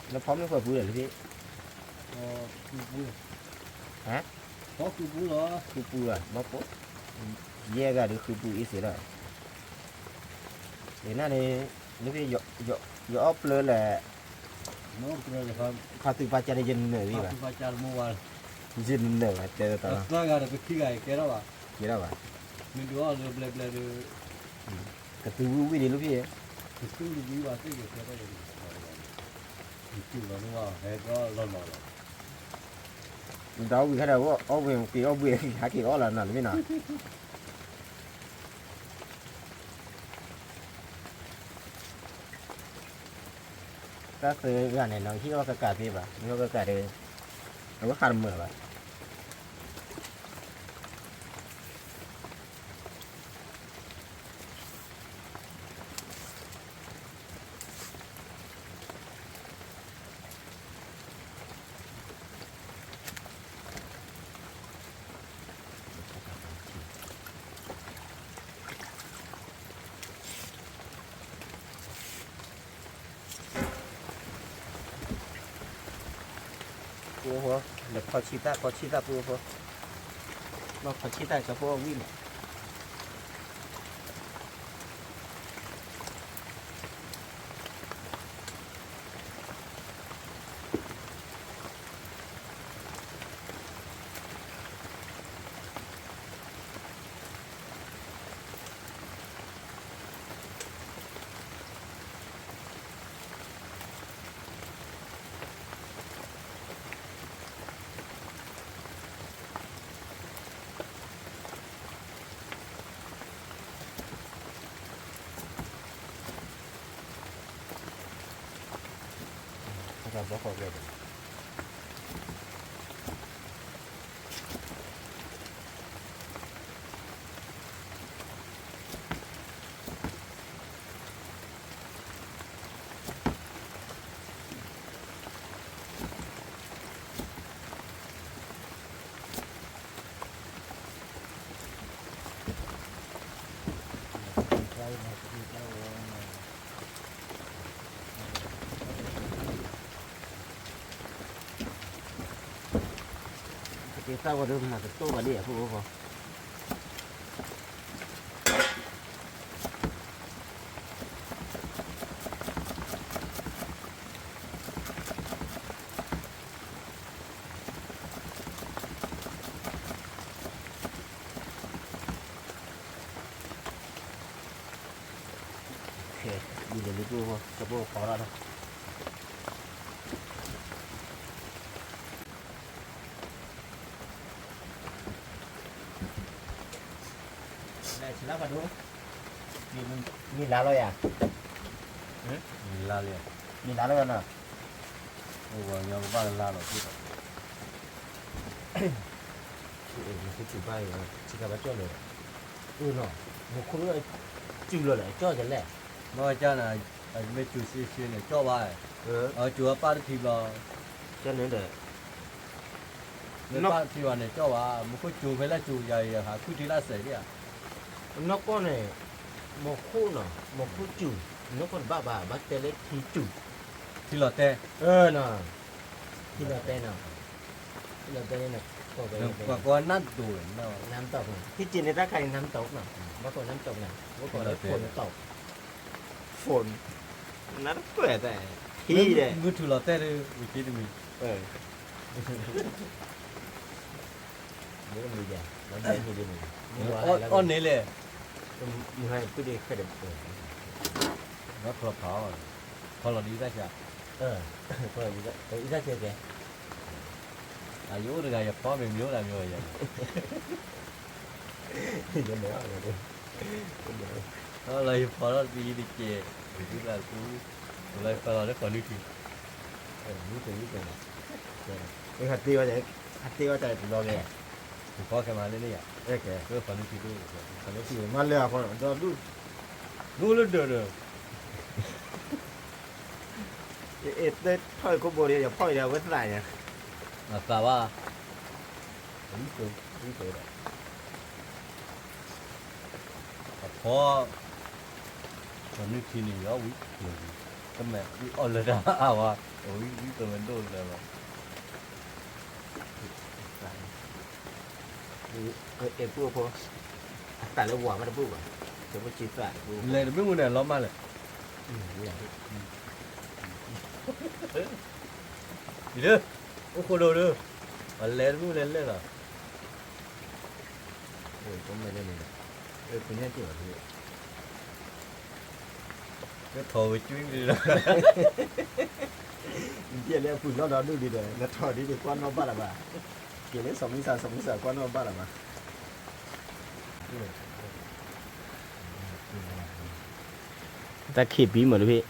လၢဖီမ့ၢ်ဃီပူၤလဲၣ်လၢဖဲ, ဟါ, ဃီပူၤလီၤ, ဃုပူၤလီၤ ဘၣ်ပိ, ယဲၢ်ဂၤဒီးဃုပူၤအံၤစ့ၢ်လီၤ, ယနာ်န့ၣ်, လၢဖဲ, ယအီၣ်ပျၢၤလဲၣ်, ဖါသူၣ်ဖါကၢန့ၣ် ယနၢၤဝံၤဘၣ်, ယနၢၤဘၣ်တဲတၢ်လီၤ, ကဲထီၣ်ဘၣ်, မ့ၢ်ဒုးအီၣ်လၢဘျဲဘျဲဒီး, ကသူဝံၤဝံၤန့ၣ်လၢဖဲ, ကသူဝံၤဝံၤန့ၣ်လၢဖဲ, ကလီၤလီၤလီၤ, ဒီးဝံၤခါဒီး အီၣ်ဝံၤက့ၤအီၣ်ဘှံးဟးက့ၤအီၣ်လီၤနီၤတမ့ၢ်နီၤ, တၢ်သၢဂၤန့ၣ်နီၤ ဟံၣ်အီၣ်ကကးသ့ဘၣ် ဟံၣ်အီၣ်ကကးဒီး, အဝဲဟးတမုာ်ဘၣ် ဖိ, လဲၤခီဆံၣ်တၢ် ခီဆံၣ်တၢ်ဖိဖိ, ဘၣ်ခီဆံၣ်တၢ်ကၠီဖိအဝံၣ်န့ၣ် ကသးဝဲဒၣ်မၤတတိၢ်ဘၣ်ဒ်အဖိအဃိ မ့ၢ်လါလီၤယၤ, မ့ၢ်လါလီၤယၤနီၤ, အိၣ်ဝဲညီကဘၣ်လါလီၤ, မ့ၢ်စူၣ်ဘၣ်ယၤ, ထံကဘၣ်ကၠီၣ်လၢၤ, အၢနီၤ, မ့ၢ်ခိၣ်စူၣ်လီၤလဲၣ် အကၠီၣ်ကလဲၣ်, မ့ၢ်ကၠီၣ်န့ၣ်, မ့ၢ်စူၣ်ဆံးဆံးန့ၣ် ကၠီၣ်ဘၣ်, စူၣ်အပၢ်တထံဘျီ, ကၠီၣ်န့ၣ်ဒီး မ့ၢ်ပၢ်တထံဘၣ်န့ၣ် ကၠီၣ်ဘၣ်, မ့ၢ်ခိၣ်စူၣ်ဖဲလဲၣ်စူၣ်ယၤအံၤ ဟးခုၣ်ထံလၢစဲးဒံးဧါ, နီၢ်ကီၢ်န့ၣ်, မ့ၢ်ခိၣ်နီၤ, မ့ၢ်ခိၣ်စူၣ်, နီၢ်ကီၢ်တဘၣ်ဘၣ် ဘၣ်တဲလၢထံစူၣ်, ထံလီၤတဲ, အၢနီၤ, ထံလီၤတဲနီၤ, ကွၢ်ကွၢ်နၢ်ဒိၣ်ဝဲ, น้ำตก ဟံးက့ၤန့ၣ်တၢ်ခါအံၤ น้ำตก နီၤ, ဘၣ်ကိး น้ำตก န့ၣ် ဘၣ်ကိး ฝนตก ฝน နၢ်တကွဲၢ်တၢ် ထံဒီး မုၢ်ထူၣ်လီၤတဲာ်ဒီး ဝံၤက့ၤတမံၤ မ့ၢ်မံၤဒ် အီၣ်န့ၣ်လဲၣ်, မုၢ်ဟါပုၢ်ဒ့ခဲဒီး ဘၣ်ဖျီဖးအီၣ်, ဖီလီၤဒ်အံသၣ်ဆါ, အံသၣ်ဆါကဲ, အယအိၣ်တဂၤယဖီမ့ၢ်မ့ၢ်အိၣ်ဒၣ်မ့ၢ်အီၤယၤန့ၣ်, လီၤယဖီထီၣ်တယံၤတကဲး, ဒ်သးကူ, လီၤယဖီလီၤလၢဖီနုၢ်ထံ, ဟးတ့ဝဲ, ဟးတ့ဝဲတၢ်တဘျီကဲ, ယဖီခဲမးလၢန့ၣ်ယၤ, ဖီနုၢ်ထံဒိၣ်, မၤလၢအဖီဒီဒူၣ်, ဒိၣ်လၢဒၢးဒီး အဲ တဲထီၣ်အံၤခိၣ်ဘိဒီး ယဖီၣ်အံၤဒီး အဝဲသးညါ, အသးဘၣ်, ဝံၤဒီး, အဖီ, ပှၤနုၢ်ထံန့ၣ် ယီၤဝံၤကျၢၤလံ, တမ့ၢ်အီၣ်လၢတၢ်အါဝဲ, အဝံၤဝံၤကျၢၤဝဲဒိၣ်လၢလီၤ. အဲ ပုၢ်ဖိ, အသးလၢဝၤမးတဘူၣ်ဘၣ်, လဲၤတမ့ၢ်မုၢ်န့ၣ်လီၤမးလဲၣ်, အံၤလၢ, အိၣ်ဃိဒိၣ်လၢ, ပှၤလဲၤတမ့ၢ်လဲၤလဲၣ်လီၤ, ကထီၣ်ဝဲကၠွံလံ, ဒ်လဲၣ်အပူၤလီၢ်ဒီဒူၣ်ဒံးဒီး နထီၣ်ဒ်န့ၣ်ကွၢ်နီၣ်ဘၣ်လၢၤဘၣ်, က့ၤလၢစီၤမုၢ်ဆါ စီၤမုၢ်ဆါကွၢ်နီၣ်ဘၣ်လၢၤဘၣ်. တၢ်ခံးပံမ့ၢ်တဖ့ၣ် ထ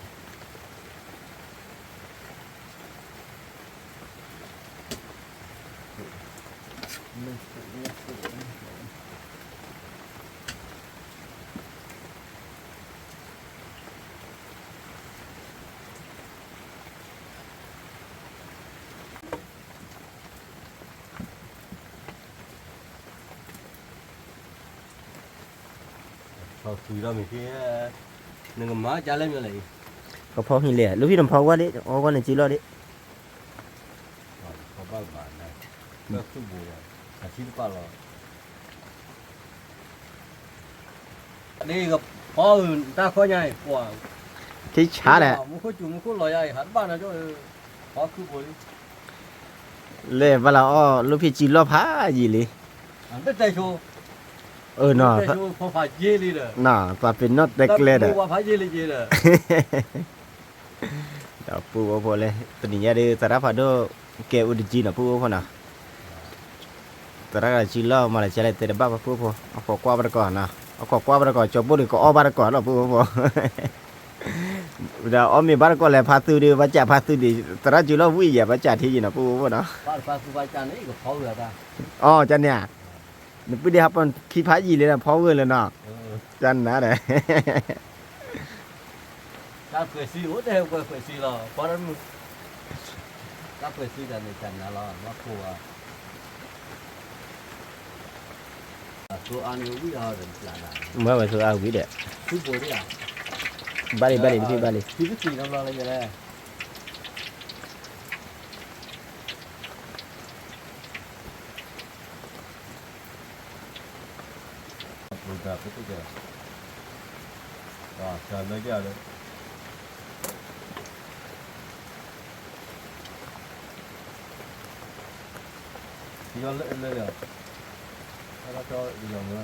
ီၣ်ကွံာ်ဒီးမ့ၢ်က့, နကမၤကလဲၣ်မ့ၢ်လဲၣ်အံၤ, ကဖီဟံးလဲၣ်, လၢဖံနဖီဝဲဒၣ် အီဝဲန့ၣ်စုလီၢ်ဒၣ်, ဖီဘၣ်ဘၣ်န့ၣ်, အထံတပာ်လီၤ, န့ၣ်ကဖီတၢ်ခီညါအံၤ, ထံဆါဒီး, မူခိၣ်စူၤမူခိၣ်လီၤယါအံၤ ဟးတဘၣ်နီၤကၠိ, ဖီခုၣ်ဖိလံ လဲၤဘၣ်လီၤအီၣ် လၢဖံစုလီၢ်ဖးယံာ်လံ, အၢနီၤ, ပှၤပ့ၤနီၣ်တဲကျဲဒီး, ဒီးပုၢ်ဝဲၢ်ဖိလဲၣ် တနံၤညါဒီး သရၣ်ဖးဒိၣ် ကဲအူတကံနီၤ ပုၢ်ဝဲၢ်ဖိနီၤ, သရၣ်ကစုလီၢ်မၤလီၤကလဲၣ်တဲတဘၣ်ဘၣ်ပုၢ်ဝဲၢ်ဖိ, အခိးကွၢ်ဘၣ်တကိးနီၤ, အခိးကွၢ်ဘၣ်တကိး ကၠီပိၢ်ဒီးကအီၣ်ဘၣ်တကိးလီၤ ပုၢ်ဝဲၢ်ဖိ ဒီးအီၣ်မ့ၤဘၣ်တကိးလဲၣ် ဖါသုဒုး ဘၣ်စးဖါသုဒုး သရၣ်စုလီၢ်ဝံၣ်ယဲၢ် ဘၣ်စးထံယံာ်နီၤ ပုၢ်ဝဲၢ်ဖိနီၤ, အီၣ်ကန့ၣ်ဧါ, နပုၢ်ဒ့ဟးပီခံဖးယံာ်လံနီၤ ဖီဝဲၢ်လၢနီၤ, ကနၤဒီး တၢ်ပှဲၤစံအိၣ်တဲဝဲပှဲၤစံလီၤ, ပှၤတမုၢ်, တၢ်ပှဲၤစံတၢ်န့ၣ်တၢ်နၤလီၤ မၤခိၣ်ဧါ, အသိအါန့ၣ်ဝံၣ်အီၤဒီးပျၢ်ဒၣ်, မ့ၢ်ဝဲသိအါဝံၣ်ဒီး, ဘၣ်လံ ဘၣ်လံ တဖံဘၣ်လံ, ဖံတသံၣ်နီတဘျီလၢယလဲၣ် ပတၢ်ပတၢ်, တၢ်လၢယၤလၢ, ယီၤလၢလၢလၢ, တၢ်လၢကၠီယီၤမၢ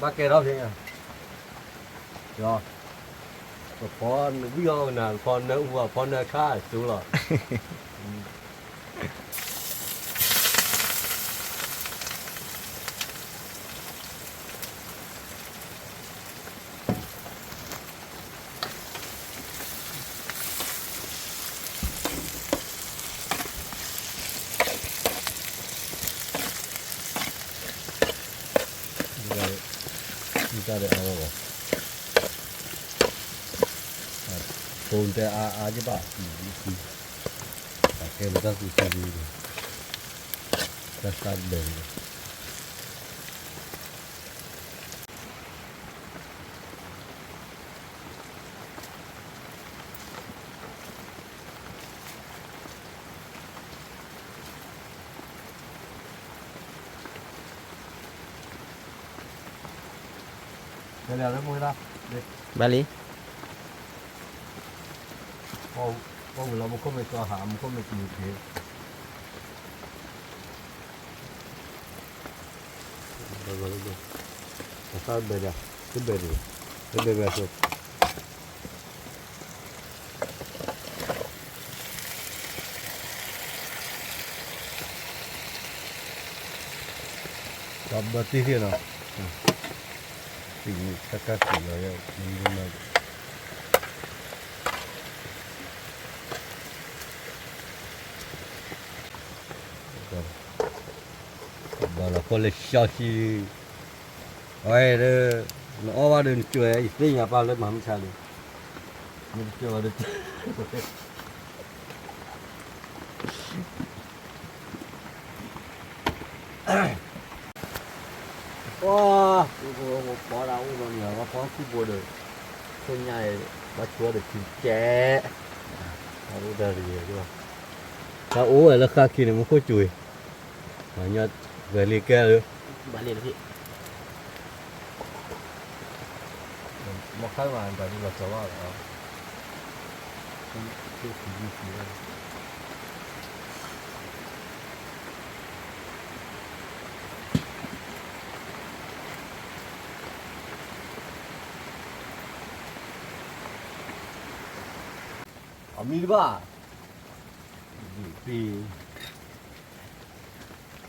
ဘၣ်ကဲထီၣ်ဖဲညါ, ပဖီနဝံၣ်အီၤကနၤ ဖီနၢအူအီၤ ဖီနၢခါအစိလီၤ. တၢ်ဒီးအါဝဲဘၣ်, ဖိတဲအါအါကဘၣ်, ကဲလီၤတၢ်သူၣ်ဆူၣ်ဆူၣ်ဒီး တၢ်သၣ်ဘဲၣ်န့ၣ် ဘၣ်လံ, ပှၤဝံၤလီၤမူခိၣ်မ့ၢ်ကီၤဟး မူခိၣ်မ့ၢ်ကီၤက့ၤ တဘဲၣ်ဒီး တဘဲၣ်ဒီး တဘဲၣ်ဘဲၣ်ဆိ ဒီးဘၣ်တံၢ်သ့ၣ်နီၤ, တံၢ်မ့ၢ်တၢ်ကၢ်ကံၤလီၤယဲၢ် မ့ၢ်မ့ၢ် ဘၣ်လီၤခီလၢဆှီဆံ, အဝဲဒီး နအီၣ်ဘၣ်ဒီးနကၠီၤ ယသ့ၣ်ညါပၢ်လၢမၤမုၢ်ဆါဒီး နကၠီၤဒီး ပှၤ ပှၤဒၣ်အိၣ်ဒီးန့ၣ် ပှၤဖီခုၣ်ဘိဒီး ခိၣ်ညါ ဘၣ်ဆိဒီးခံကဲး, အိၣ်ဒီးတဂ့ၤ, တၢ်အိၣ်ဝဲလၢဃါခံန့ၣ် မူခိၣ်စူၤ, ပှၤညီ ပှၤလ့ၤကဲလၢ ဘၣ်လ့ၤလၢဖံ မ့ၢ်ခါမး တၢ်ဒ်လီၤစီၤဘၣ်လီၤ, အမံၤတဘၣ်,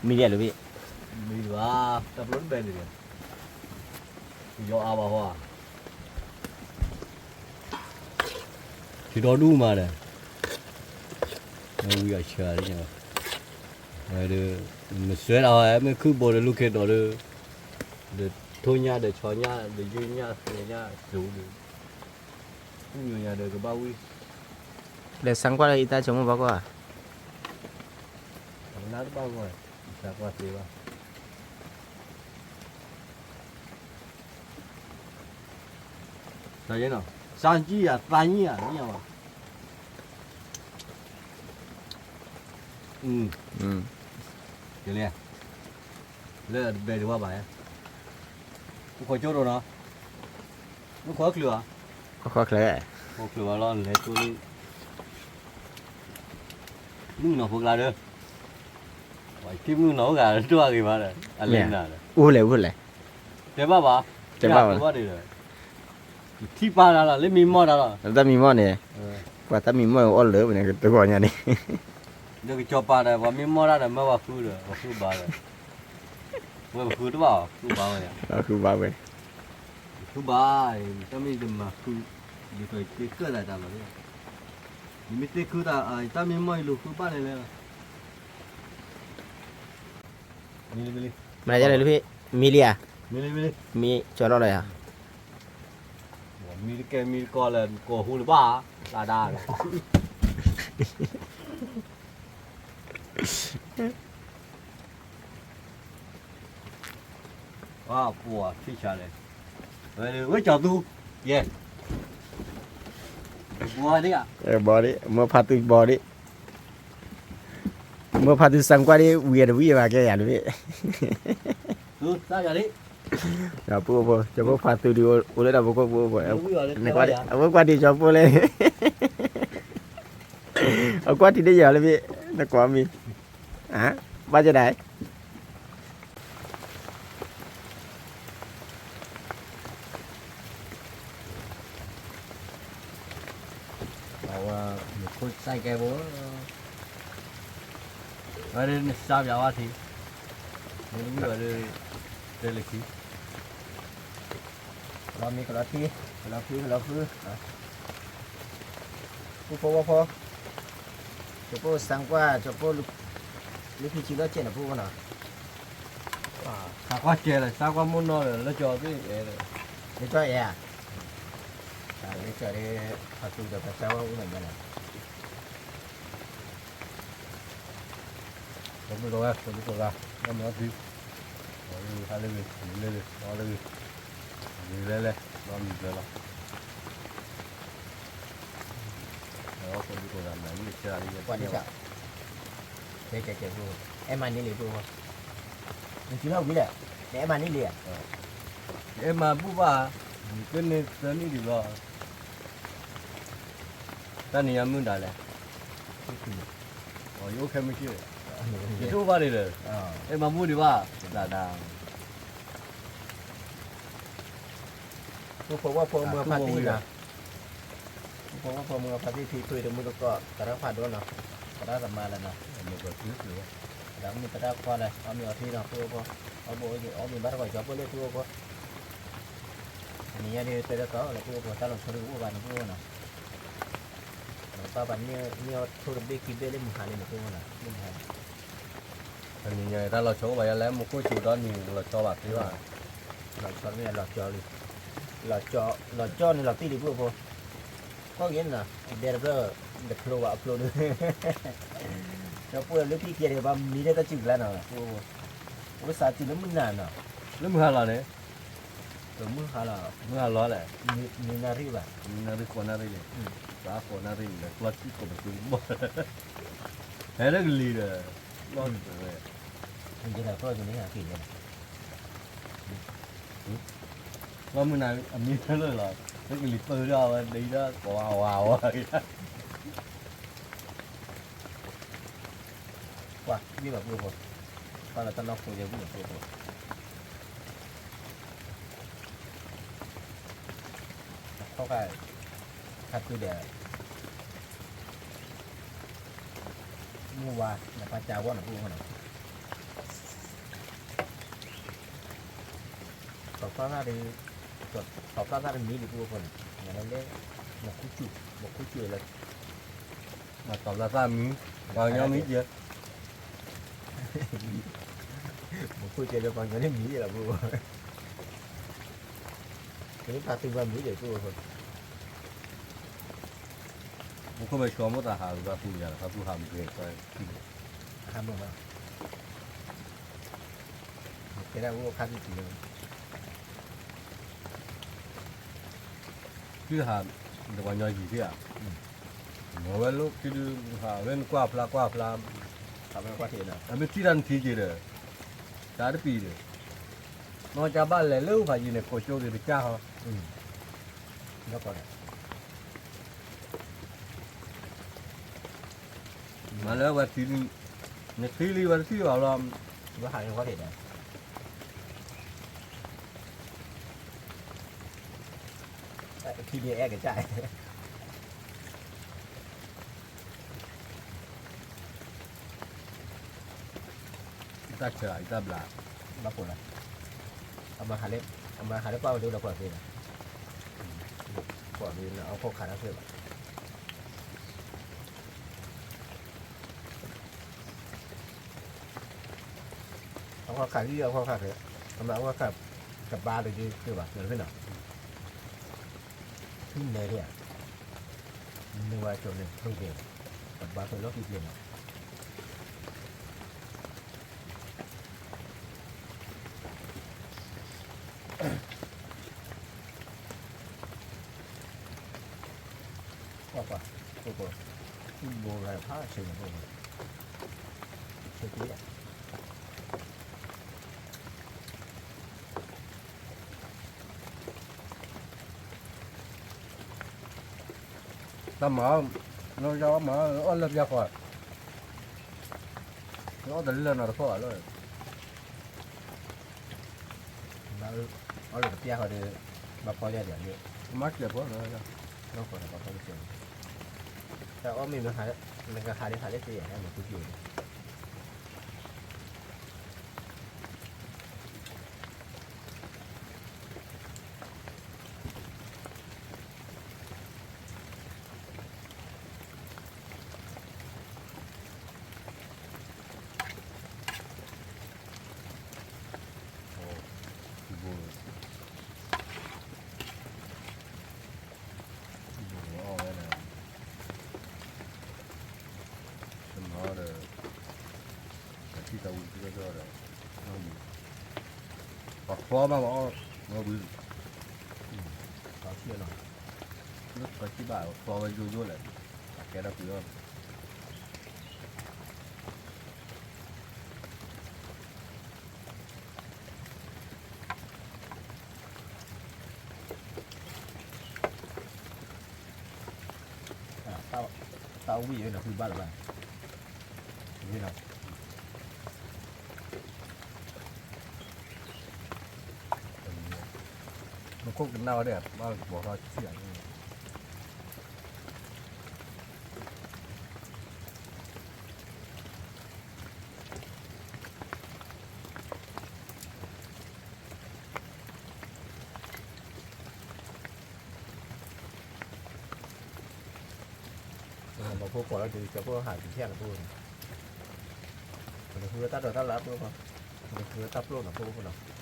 မံၤဒ်လဲၣ်, မံၤတဘၣ်, တၢ်ပျိတဘဲန့ၣ်, ယီၤအါဘၣ်ဟီဧါ, ထံဒီဒူၣ်မးဒီး, ဝံၤအီၤဆၢလံ, ဝဲဒီး နစွဲဒၣ်ဟီ မ့ၢ်ခုၣ်ဘိဒီးလူၤခ့ဒီးဒီး, ဒီးထိၣ်ညၣ်ဒီးဆီညၣ်ဒီးယုၢ်ညၣ်သဲညၣ်စူၤဒီး, ပူၣ်ညိညါဒီးကဘၣ်ဝံၣ်, လဲၤစၣ်ကွၢ်လၢအံၤတၢ်ဆိကမိၣ်ဘၣ်ကွၢ်, နတဘၣ်ကွၢ်, စၣ်ကွၢ်သ့ဘၣ် စၢ်ယဲနီၤ, စၢ်ကံၣ်ယၤ သးညံၣ်ယၤ မ့ၢ်ယၤဘၣ်, ကလဲၤ, လၢအတဘဲဒံးဝဲဘၣ်, အိၣ်ခိးကၠိဒိၣ်နီၤ, အိၣ်ခိးချုးဧါ, အိၣ်ခိးချုး, အိၣ်ချုးဘၣ်လီၤ လဲၤကၠိလံ, မုၣ်ကနီၤဖိကျါဒီး, ပှၤထံၣ်မုၣ်ကနီၤအိၣ်ဂၤဒိၣ်အဂ့ၤဘၣ်ဒီး အလဲၤနၤဒီး, အိၣ်လဲၣ်အိၣ်လဲၣ်, တဲဘၣ်ဘၣ်, တဲဘၣ်ဘၣ်ဒီး ယထံၣ်ပာ်တၢ်လီၤ လၢမံမီၢ်တၢ်လီၤ, တၢ်မံမီၢ်န့ၣ်, ပှၤတၢ်မံမီၢ်အီၣ်လၢပန့ၣ် ကတဂီၤညါန့ၣ်, ဒီးကစီၤပၤဒီး ပှၤမံမီၢ်တၢ်ဒီး မၢပှၤဃုဒီး ပှၤဃုဘၣ်ဒီး, ဝဲပဃုတဘၣ် ဃုဘၣ်ဝဲ, ဃုဘၣ်ဝဲ, ဃုဘၣ်, တၢ်မ့ၢ်တမၤဃု, ဒ်သိးယသ့ဃၢသးတၢ်လီၤ, ယမ့ၢ်သ့ဃုသး တၢ်မံမီၢ် ယလူၤဃုဘၣ်လဲၣ်လဲၣ်, မ့ၢ်လံ, မ့ၢ်လံဧါ, မ့ၢ်ကၠီလီၤလီၤဧါ, မ့ၢ်တကဲမ့ၢ်တကီလၢ ကိးဟူလၢၤဘၣ်, တၢ်ဒါဒီး ပှၤထံၣ်ဆါလဲၣ်, ဝဲကၠီသူ, ယဲ, ဘီဒံး, မ့ၢ်ဖးသူဘီဒံး, မ့ၢ်ဖးသူစၢ်ကွၢ်ဒံး ဝံၤအတဝံၣ်ဘၣ်ကဲယၤတဘ့ၣ်, ပှၤဖိ, ကၠီဖိဖးသူဒုးအိၣ်လၢတၢ်ဖိခိၣ်ဖိ, နကွၢ်ဒံး အဝဲကွၢ်ဒံးကၠီဖိလဲၣ်, အကွၢ်ထံဒ်ယၤလၢဘ့ၣ်, နကွၢ်မံၤ, ဘၣ်ကဒၣ် အဝဲမ့ၢ်ခိၣ်စဲးကဲဖိ, အဝဲဒၣ်နစါပၠးဝဲထံ, မ့ၢ်တဝံၣ်ဝဲဒၣ်, တဲလၢခံ, လီၤမ့ၢ်ကလီၤထံ, ကလီၤဖု ကလီၤဖု, ပူဖိဝဲဖိ, ကၠီဖိစၢ်ကွၢ် ကၠီဖိ, လၢဖံဆံလီၤကဲန့ၣ်ဖိနီၤ, စၢ်ကွၢ်ကဲလၢ စၢ်ကွၢ်မိၢ်နီၢ်လၢကၠီသ့ၣ်, လၢကၠီဧါ, လၢကၠီဒီး ဖးသူဒီးပစၢ်ဝဲအိၣ်န့ၣ်ညါန့ၣ် ဒီပုၢ်ဒီဝဲၢ် ဒီပုၢ်ဒီဝဲၢ် ဒီမုၢ်အီၣ်သံ ဒီးဟါလၢဂ့ၤ မုၢ်လၢဂ့ၤ ဒီလၢဂ့ၤ မုၢ်လဲလဲ ဒီမုၢ်ကျၢၤလီၤ ဒီပုၢ်ဒီဝဲၢ် မုၢ်လၢဂ့ၤ ကဲကဲကဲ အဲၣ်မၤန့ၢ်လံ ပုၢ်ဖိ နထံၣ်လီၤဝံၤလဲၣ် နအဲၣ်မၤန့ၢ်လံဧါ အဲၣ်မၤဘူၣ်ဘၣ် နကန့ၢ်သၢနံၣ်ဒံးဘျီ တၢ်နံၤညါမုၢ်ဒၣ်လဲၣ် ယအိၣ်ခဲမုၢ်ဆ့ၣ် ယတအိၣ်ဘၣ်ဒံးဒီး အဲၣ်မၤဘူၣ်ဒံးဘၣ် ဒၣ်ဒၣ် ဖိဖိဝဲဖိမုၢ်ဖါတံၢ်လီၤ ဖိဖိဝဲဖိမုၢ်ဖါတံၢ်ထံဖုတမုၢ်တကိး သရၣ်ဖးဒိၣ်နီၤ သရၣ်သမါလၢနီၤ ဒီးမုၢ်သရၣ်ခွါလၢ အီၣ်မ့ၤအီထံနီၤ ဖိဖိ အီၣ်ဘိအီမ့ၤဘၣ်တကိးကၠီဖိလၢဖိဖိ တနံၤညါဒ်တဲတၢ်တီလၢဖိဖိ တၢ်လီၤဆီဒ်အိၣ်ဘၣ်န့ၣ်ဖိဖိနီၤ ပၢ်ပၢ်န့ၢ်အီၣ်ထိၣ်တဘ့ၣ်ခံဘ့ၣ်လၢမုၢ်ဟါလံန့ၣ်ဖိဖိနီၤ မုၢ်ဟါ တနံၤညါတၢ်လီၤဆီအိၣ်ဘၣ်ယၤလဲၣ် မူခိၣ်စူၤဒီနံၤလီၤဆီဘၣ်သ့ဘၣ် လီၤဆီမ့ၢ်လီၤဆီလံ လီၤဆီန့ၣ်လီၤတံၢ်လံဖိဖိ ကီၢ်ဂ့ၤနီၤ ဒဲတဖျၢၣ် တဖျိဘၣ်အဖျိဒုး ဒီပုၢ်လၢဖံကဲန့ၣ် ပှၤမံၤလၢတၢ်စုၣ်ကျါနီၤ အိၣ်စးစုၣ်လၢမုၢ်နၤနီၤ လၢမုၢ်ဟါလီၤန့ၣ် မုၢ်ဟါလီၤ မုၢ်ဟါလီၤလဲၣ် နွံနၣ်ရံၣ်ဘၣ် နွံနၣ်ရံၣ်ဃိးနၣ်ရံၣ်န့ၣ် သၢဃိးနၣ်ရံၣ်န့ၣ် ကျီထံခိၣ်ပသူဘီၣ် ဟဲလၢကလံၤဒီး လီၤတဝဲ ကဲဒၣ်ကျီကန့ၣ်က့ၤ လီၤမုၢ်နၤအမံၤလၢလီၤ လၢကလံၤပၢဒၣ်ဝဲဒ်ဒီး ကဝါဝါဝါ ကွၢ် မ့ၢ်ဘၣ်ပုၢ်ဖိ ကွၢ်လၢတၢ်နီၢ်ခိယဲၢ်ဝံၣ်လီၤပုၢ်ဖိ ခီၣ်ခါ ခါတုၤဒီး မုၢ်ဝါ နပၢ်ကၢ်ဂီၢ်န့ၣ်ပုၢ်ဖိန့ၣ် စီၤပျၢ်သၣ်ဒီး စီၤပျၢ်သၣ်တမံၤလံပုၢ်ဖိန့ၣ် နလဲၤလၢ မခူစူၣ် မခူစူၣ်လၢ စီၤပျၢ်သၣ်မံၤ ပှၤကညီမံၤယဲ မခူစူၣ်လၢပှၤကညီန့ၣ်မံၤလီၤပုၢ်ဖိ မ့ၢ်ဖါသူဘၣ်မံၤဒီးပုၢ်ဖိ မူခိၣ်မဲာ်ဆှီမိၣ်သးဟးဂီၤပူၤယၤ ဖါသူဟးမုၢ်က့ၤ ဟးမုၢ်ဘၣ် ကဲဒၣ်အိၣ်ခါဆံးဆံးလီၤ သုဟး ဒီးပှၤညီယံၤသ့ဧါ အဝဲလိၣ်ခံဒု ဟးဝဲနကွၢ်ဖျါကွၢ်ဖျါ အမ့ၢ်ထံၣ်တၢ်နထံၣ်က့ၤဒီး တၢ်တပံၤဒီး နီၢ်ကၢ်ဘၣ်လဲၤလၢပှၤယံၤန့ၣ် ကိးကၠိက့ၤတကၢ်ဟီ မၤလၢဝဲထံလံ နထံလံဝဲတထံၣ်ဘၣ်လီၤ ဝဲဟးန့ၣ်ဝဲတ့ၢ်ဒီး ထံဒ်အဲၣ်ကစၢ် ယတၢ်ဆၢ ယတၢ်ဘျး ဘၣ်ကိးလီၤ အမၤဟးလၢပှၢ်ဝဲဒၣ်လၢကွၢ်သ့လီၤ ကွၢ်သ့လၢအခိၣ်ခးတၢ်သ့ဘၣ် အခိၣ်ခးဂံၢ်အခိၣ်ခးခဲ အမၤအခိၣ်ခး တဘါတဒုသ့ဘၣ် သ့လီၤဖဲနီၤ ထူနဲဒၣ် မ့ၢ်ဝဲကၠိန့ၣ် ထူက့ၤ တဘါဖဲလီၢ်ခံကျဲနီၤ ကွၢ်ကွၢ် ကိၢ်ကိၢ် သူၣ်ဘိဂၤဖးဆၢန့ၣ် ကိၢ်ကိၢ် ဆၢက့ၤ တၢ်မၤ လၢယမၤ အီၣ်လၢပျၢၤဃီ အီၣ်တလၢနီတခီၣ်လီၤ အီၣ်လၢပျၢၤဃီဒီး ဘၣ်ဖီၣ်ယၤဒ်န့ၣ် မၤစၢၤဖိနီၤ နီၢ်ကီၢ်ဒီးဘၣ်ဖီၣ်ကစၢၤ တၢ်အီၣ်မ့ၢ်မ့ၢ်ဟး နကဟးလၢဟးလၢသ့ၣ်ယၤ မ့ၢ်ကူကၠိန့ၣ် တမၤဒီး ပှၤချီဘၣ်မးအီၣ်, ဝဲဝံၤ, လၢပှၤစံၣ်ဘၣ် ချီဝဲယိယိလဲၣ်, အကဲဒၣ်ပှၤအီၣ် တၢ်ဝံၣ်အံၤန့ၣ် ဖုဘၣ်လၢၤဘၣ်, ဝံၣ်လီၤ, မူခိၣ်ကနၣ်ဝဲဒၣ် ဘၣ်ကပီၤထီၣ်ဆံၣ်ဧါ မ့ၢ်ဖိကိးလၢဒုးကၠီဖိဟးကံၤထဲလီၤဖိန့ၣ်, ပကဃုဝဲတၢ်ဒိးတၢ်လၢအပျိၢ်ဖိ, ပကဃုဝဲတၢ်ပျိၢ်နီၤဖိဖိနီၤ,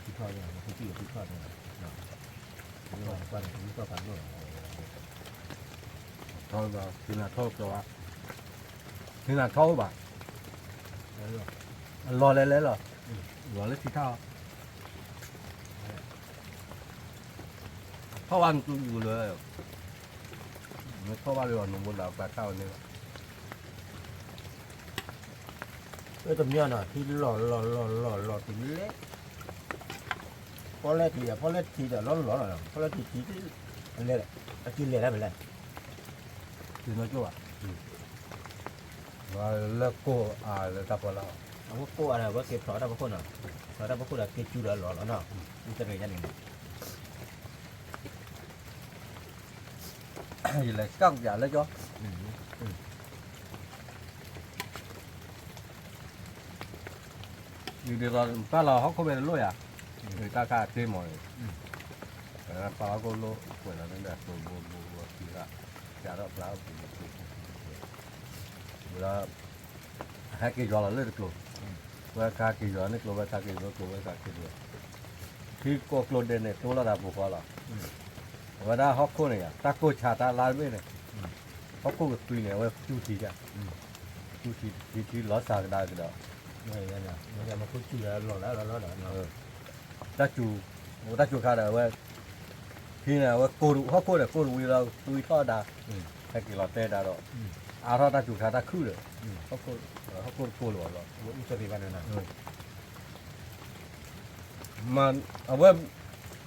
ထီၣ်ညါ ပကံၢ်ပထီၣ်ညါ, ထီၣ်ဘၣ် ထံနၤထီၣ်ကၠီ, ထံနၤထီၣ်အိၣ်ဘၣ်, အလီၢ်လဲၤလဲၤလီၤ, လီၢ်လၢထံထီၣ်, ထီၣ်ဘၣ်နတူၢ်ယူၤလၢ, နထီၣ်ဘၣ်လၢနမိၢ်လၢပှၤတၢ်ဝဲန့ၣ်လီၤ. အဲတမ့ၢ်နီၤ ထံလီၤလီၤလီၤလီၤလီၤတုၤလၢ ဖီလဲၣ်ထံဒီး ဖီလဲၣ်ထံဒီးလီၤလီၤလီၤ ဖီလဲၣ်ထံထံ အလဲၤ အက့ၤလဲၤဒၣ်မလဲၣ်, ထံနီၢ်ကၠိၣ်ဘၣ်, လၢကိၢ်အါလၢတၢ်ဖီလာ်, အဝဲကိၢ်အါဒီး အဝဲက့ၤဖျိးတၢ်ဖီခိၣ်နီၤ, ဖျိးတၢ်ဖီခိၣ်ဒီးက့ၤစူၤဒီးလီၤလီၤနီၤ, အူတရံးယါန့ၣ် ယလဲၤစၢ်ကပျးလၢကၠီ, ယဒ်သိးပာ်လီၤဟီၣ်ခိၣ်ဖဲတလိၣ်ယၤ, တၢ်ခါအတ့မးန့ၣ်, ပာ်လီၤဟီၣ်ခိၣ်လိၣ်ကွဲးလီၤန့ၣ်ဒီး ပိာ်ဘိဘိဘိခံဂၤ, ကးထီၣ်ပျၢ်အိၣ်ပူၤပူၤပူၤ, ဝဲဒီး ဟဲက့ၤယွၤလီၤလၢတကျိၤ, ဝဲခါက့ၤယွၤန့ၣ်ကျိၤ ဝဲခါက့ၤယွၤကျိၤ ဝဲခါက့ၤယွၤ, ထံကိးကျိၤဒဲးန့ၣ် တိလီၤသးပိာ်ခွါလီၤ, အဝဲဒၣ်ဟီၣ်ခိၣ်န့ၣ်ယါ တၢ်ကိၢ်ဆါတၢ်လါတဘ့ၣ်န့ၣ်, ဟီၣ်ခိၣ်ကသွံန့ၣ် အဝဲကၠူထံယါ, ကၠူထံ ထံထံလီၤစှၤကဒါကဒီး, တၢ်စူၤ တၢ်စူၤခါဒီးအဝဲ ထံန့ၣ် အဝဲကိၢ်တဟီၣ်ခိၣ်ဒီး ကိၢ်တဝံၤလီၤ သွံထီၣ်ဒါ, ဟဲက့ၤလီၤတဲဒါဒီး အါထီၣ်တၢ်စူၤခါတၢ်ခုၣ်ဒီး ဟီၣ်ခိၣ်တကိၢ်လၢၤဘၣ်လီၤ, မ့ၢ်အဝဲ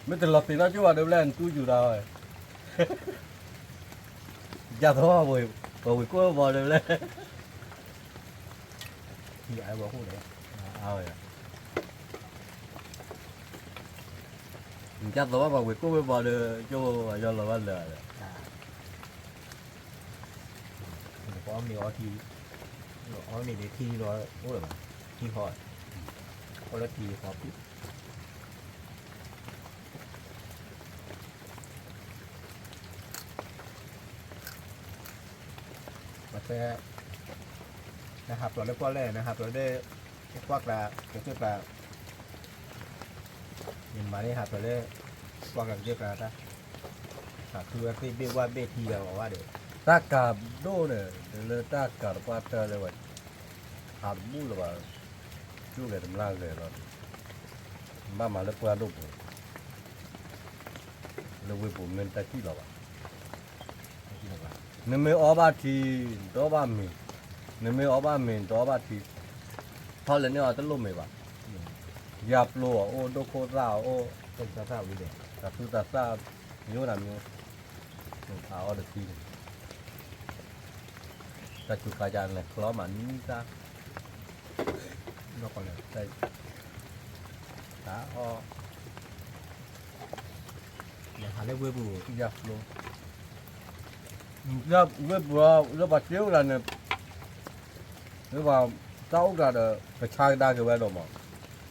မ့ၢ်တလီၤသ့ၣ်နီၣ်ကၠိၣ်ဘၣ်ဒီးဘျဲၣ် နတူၢ်ယူၤဒီးဝဲ ယသီ ပှၤဝ့ၤကိၣ်ဝဲဘီဒီးဘျဲၣ် ယသီ ပှၤဝ့ၤကိၣ်ဝဲဘီဒီး ကၠိယီၤလီၤဘၣ်လၢာ်ဒီး ပအီၣ်မ့ၤအီထံ, အီၣ်မ့ၤဒီးထံလီၤအိၣ်လၢၤဘၣ်, ထံဟီ, အီၣ်လၢထံဟီဖုၣ်, ပတဲ, နဟးပျီလၢပီၣ်လဲၣ် နဟးပျီလၢ ကွၢ်ကျါ ကသ့ၣ်ကျါ ယမၤန့ၣ်ဟးပျီလၢ ကွၢ်ကျါကသ့ၣ်ကျါတၢ်, ဟးဖုဝဲသ့ၣ်ဘ့ၣ်ဝၣ်ဘ့ၣ်ထံဒီးအီၤဝဲဒီး, တၢ်ကၤဒိၣ်န့ၣ် လၢတၢ်ကၤတပှၢ်တၢၢ်လၢဝဲ ဟးတဘူၣ်လၢၤဘၣ်, ကၠိဂဲၤတမျၢ်ဂဲၤလီၤ, ဘၣ်မၤလၢပှၢ်ဒိၣ်ပူၤ, လၢဝ့ၢ်ပူၤမ့ၢ်တၢ်စံၣ်လီၤဘၣ် နမ့ၢ်အီဘၣ်ထံ, ဒီးဘၣ်မ့ၤ, နမ့ၢ်အီဘၣ်မ့ၤ ဒီးဘၣ်ထံ, ထီၣ်လဲၤန့ၢ်အီၤတလိၣ်မ့ၤဘၣ်, ယၤပျိအီၤအိၣ် ဒိၣ်ခိၣ်သၣ်အီၤအိၣ်, တၢ်သူတၢ်သၣ်, မ့ၢ်အိၣ်ဒၣ်မ့ၢ်, အအီတထံန့ၣ်, တၢ်စူၤခါယၤန့ၣ် ချီမးနံၣ်သၣ် တၢ်အီၣ်, ယဟးလၢဝ့ၢ်ပူၤ, ယၤပျိ, ဝ့ၢ်ပူၤလၢပှၤစ့အိၣ်တဂၤန့ၣ်, လၢပှၤတၢ်အိၣ်တဂၤဒီး ကဆါကဒါက့ၤဝဲဒိၣ်မး,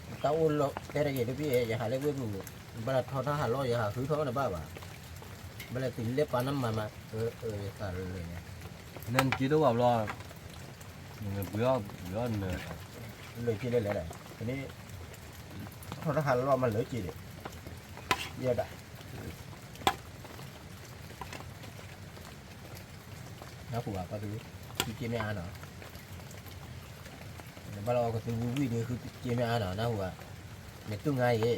တၢ်အိၣ်လီၤတဲတဂ့ၤတဘ့ၣ် ယဟးလၢဝ့ၢ်ပူၤ, ဘၣ်လၢထီထီၣ်ဟးလီၢ် ယဟးဃုထီၣ်နဘၣ်ဘၣ်, ဘၣ်လၢသုလဲၤပာ်နမၤမး, ယသးလၢာ်ညါ, နနက့ဒိၣ်ဘၣ်ဘျီ နဘှံးအီၣ်ဘှံးအီၣ်နၢၤ, လၢာ်က့လဲၤလဲၤလဲၣ်, ဖဲန့ၣ် ထီၣ်တၢ်ဟးလီၢ်မးလၢာ်က့ဒီး, ယဲဒၣ် နၢ်ဟူဘၣ်ပှၤသု, သုက့မ့ၢ်အါနီၤ, နဘၣ်လီၤအီၤကသုဝံၤဝံၤဒီး သုက့မ့ၢ်အါနီၤ နၢ်ဟူဘၣ်, နတူၢ်ငါအံၤ,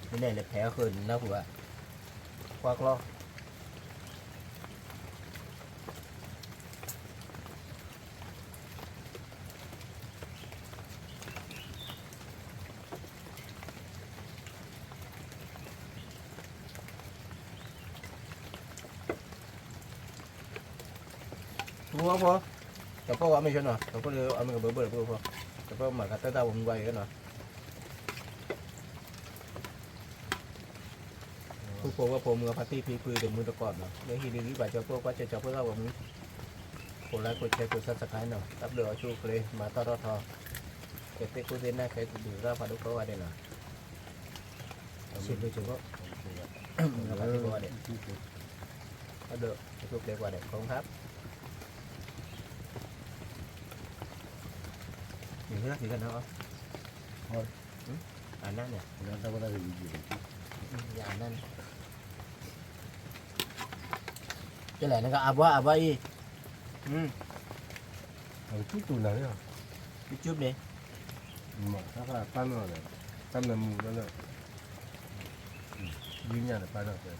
သုန့ၣ်လဲၤဖဲးအဃၢၤနၢ်ဟူဘၣ်, ကွၢ်ကျီ ဖိ, စီၤပီၢ်အီၣ်မ့ၤဆိနီၤ, စီၤပီၢ်လၢအီၣ်မ့ၤကဘၢဘၢလၢဖိ, စီၤပီၢ်မၤကတၢၢ်တၢ်ဝဲမူဘၣ်အံၤနီၤ, ဖိဖိဝဲဖိမုၣ်အဖါတံၢ်ဖံဖုဒီးမုၢ်တကိးနီၤ, လၢဟံးဒုးဂံၢ်ဘၣ်ကၠီဖိကွၢ်စၢၤကၠီဖိသၣ်ဝဲမူ, ခိး like ခိး share ခိး subscribe နီၤ, တၢ်ဘျုးအီၤဆူၣ်ချ့ မၤထီၣ်ထီၣ်ထီ, ကသ့ၣ်ခိၣ်သ့ၣ်နၢ်ခဲကဒုးရၣ်ဖးဒိၣ်ကိးဂၤဒဲးနီၤ, ဆံးဘျုးကၠီဖိ, မုၢ်ဂၤဖါတံၢ်ကိးဂၤဒဲး, တၢ်ဘျုးအီၤဆူၣ်ချ့ကိးဂၤဒဲး ခီမခါ, မ့ၢ်ဖဲလၢသ့ၣ်ကနီၤ, အနၢ်န့ၣ်, ယအနၢ်န့ၣ်, ကဲလဲၣ် နကအဘွါအဘွါအံၤ, အကတူၢ်တူၢ်နၤလီၤ, ကကၠူပျဲ, မ့ၢ်တၢ်ပာ်နီၣ်လဲၣ်, တၢ်နၢမူလၢလၢ, ယုၢ်ညၣ်ဒီးပာ်နီၣ်ဖဲ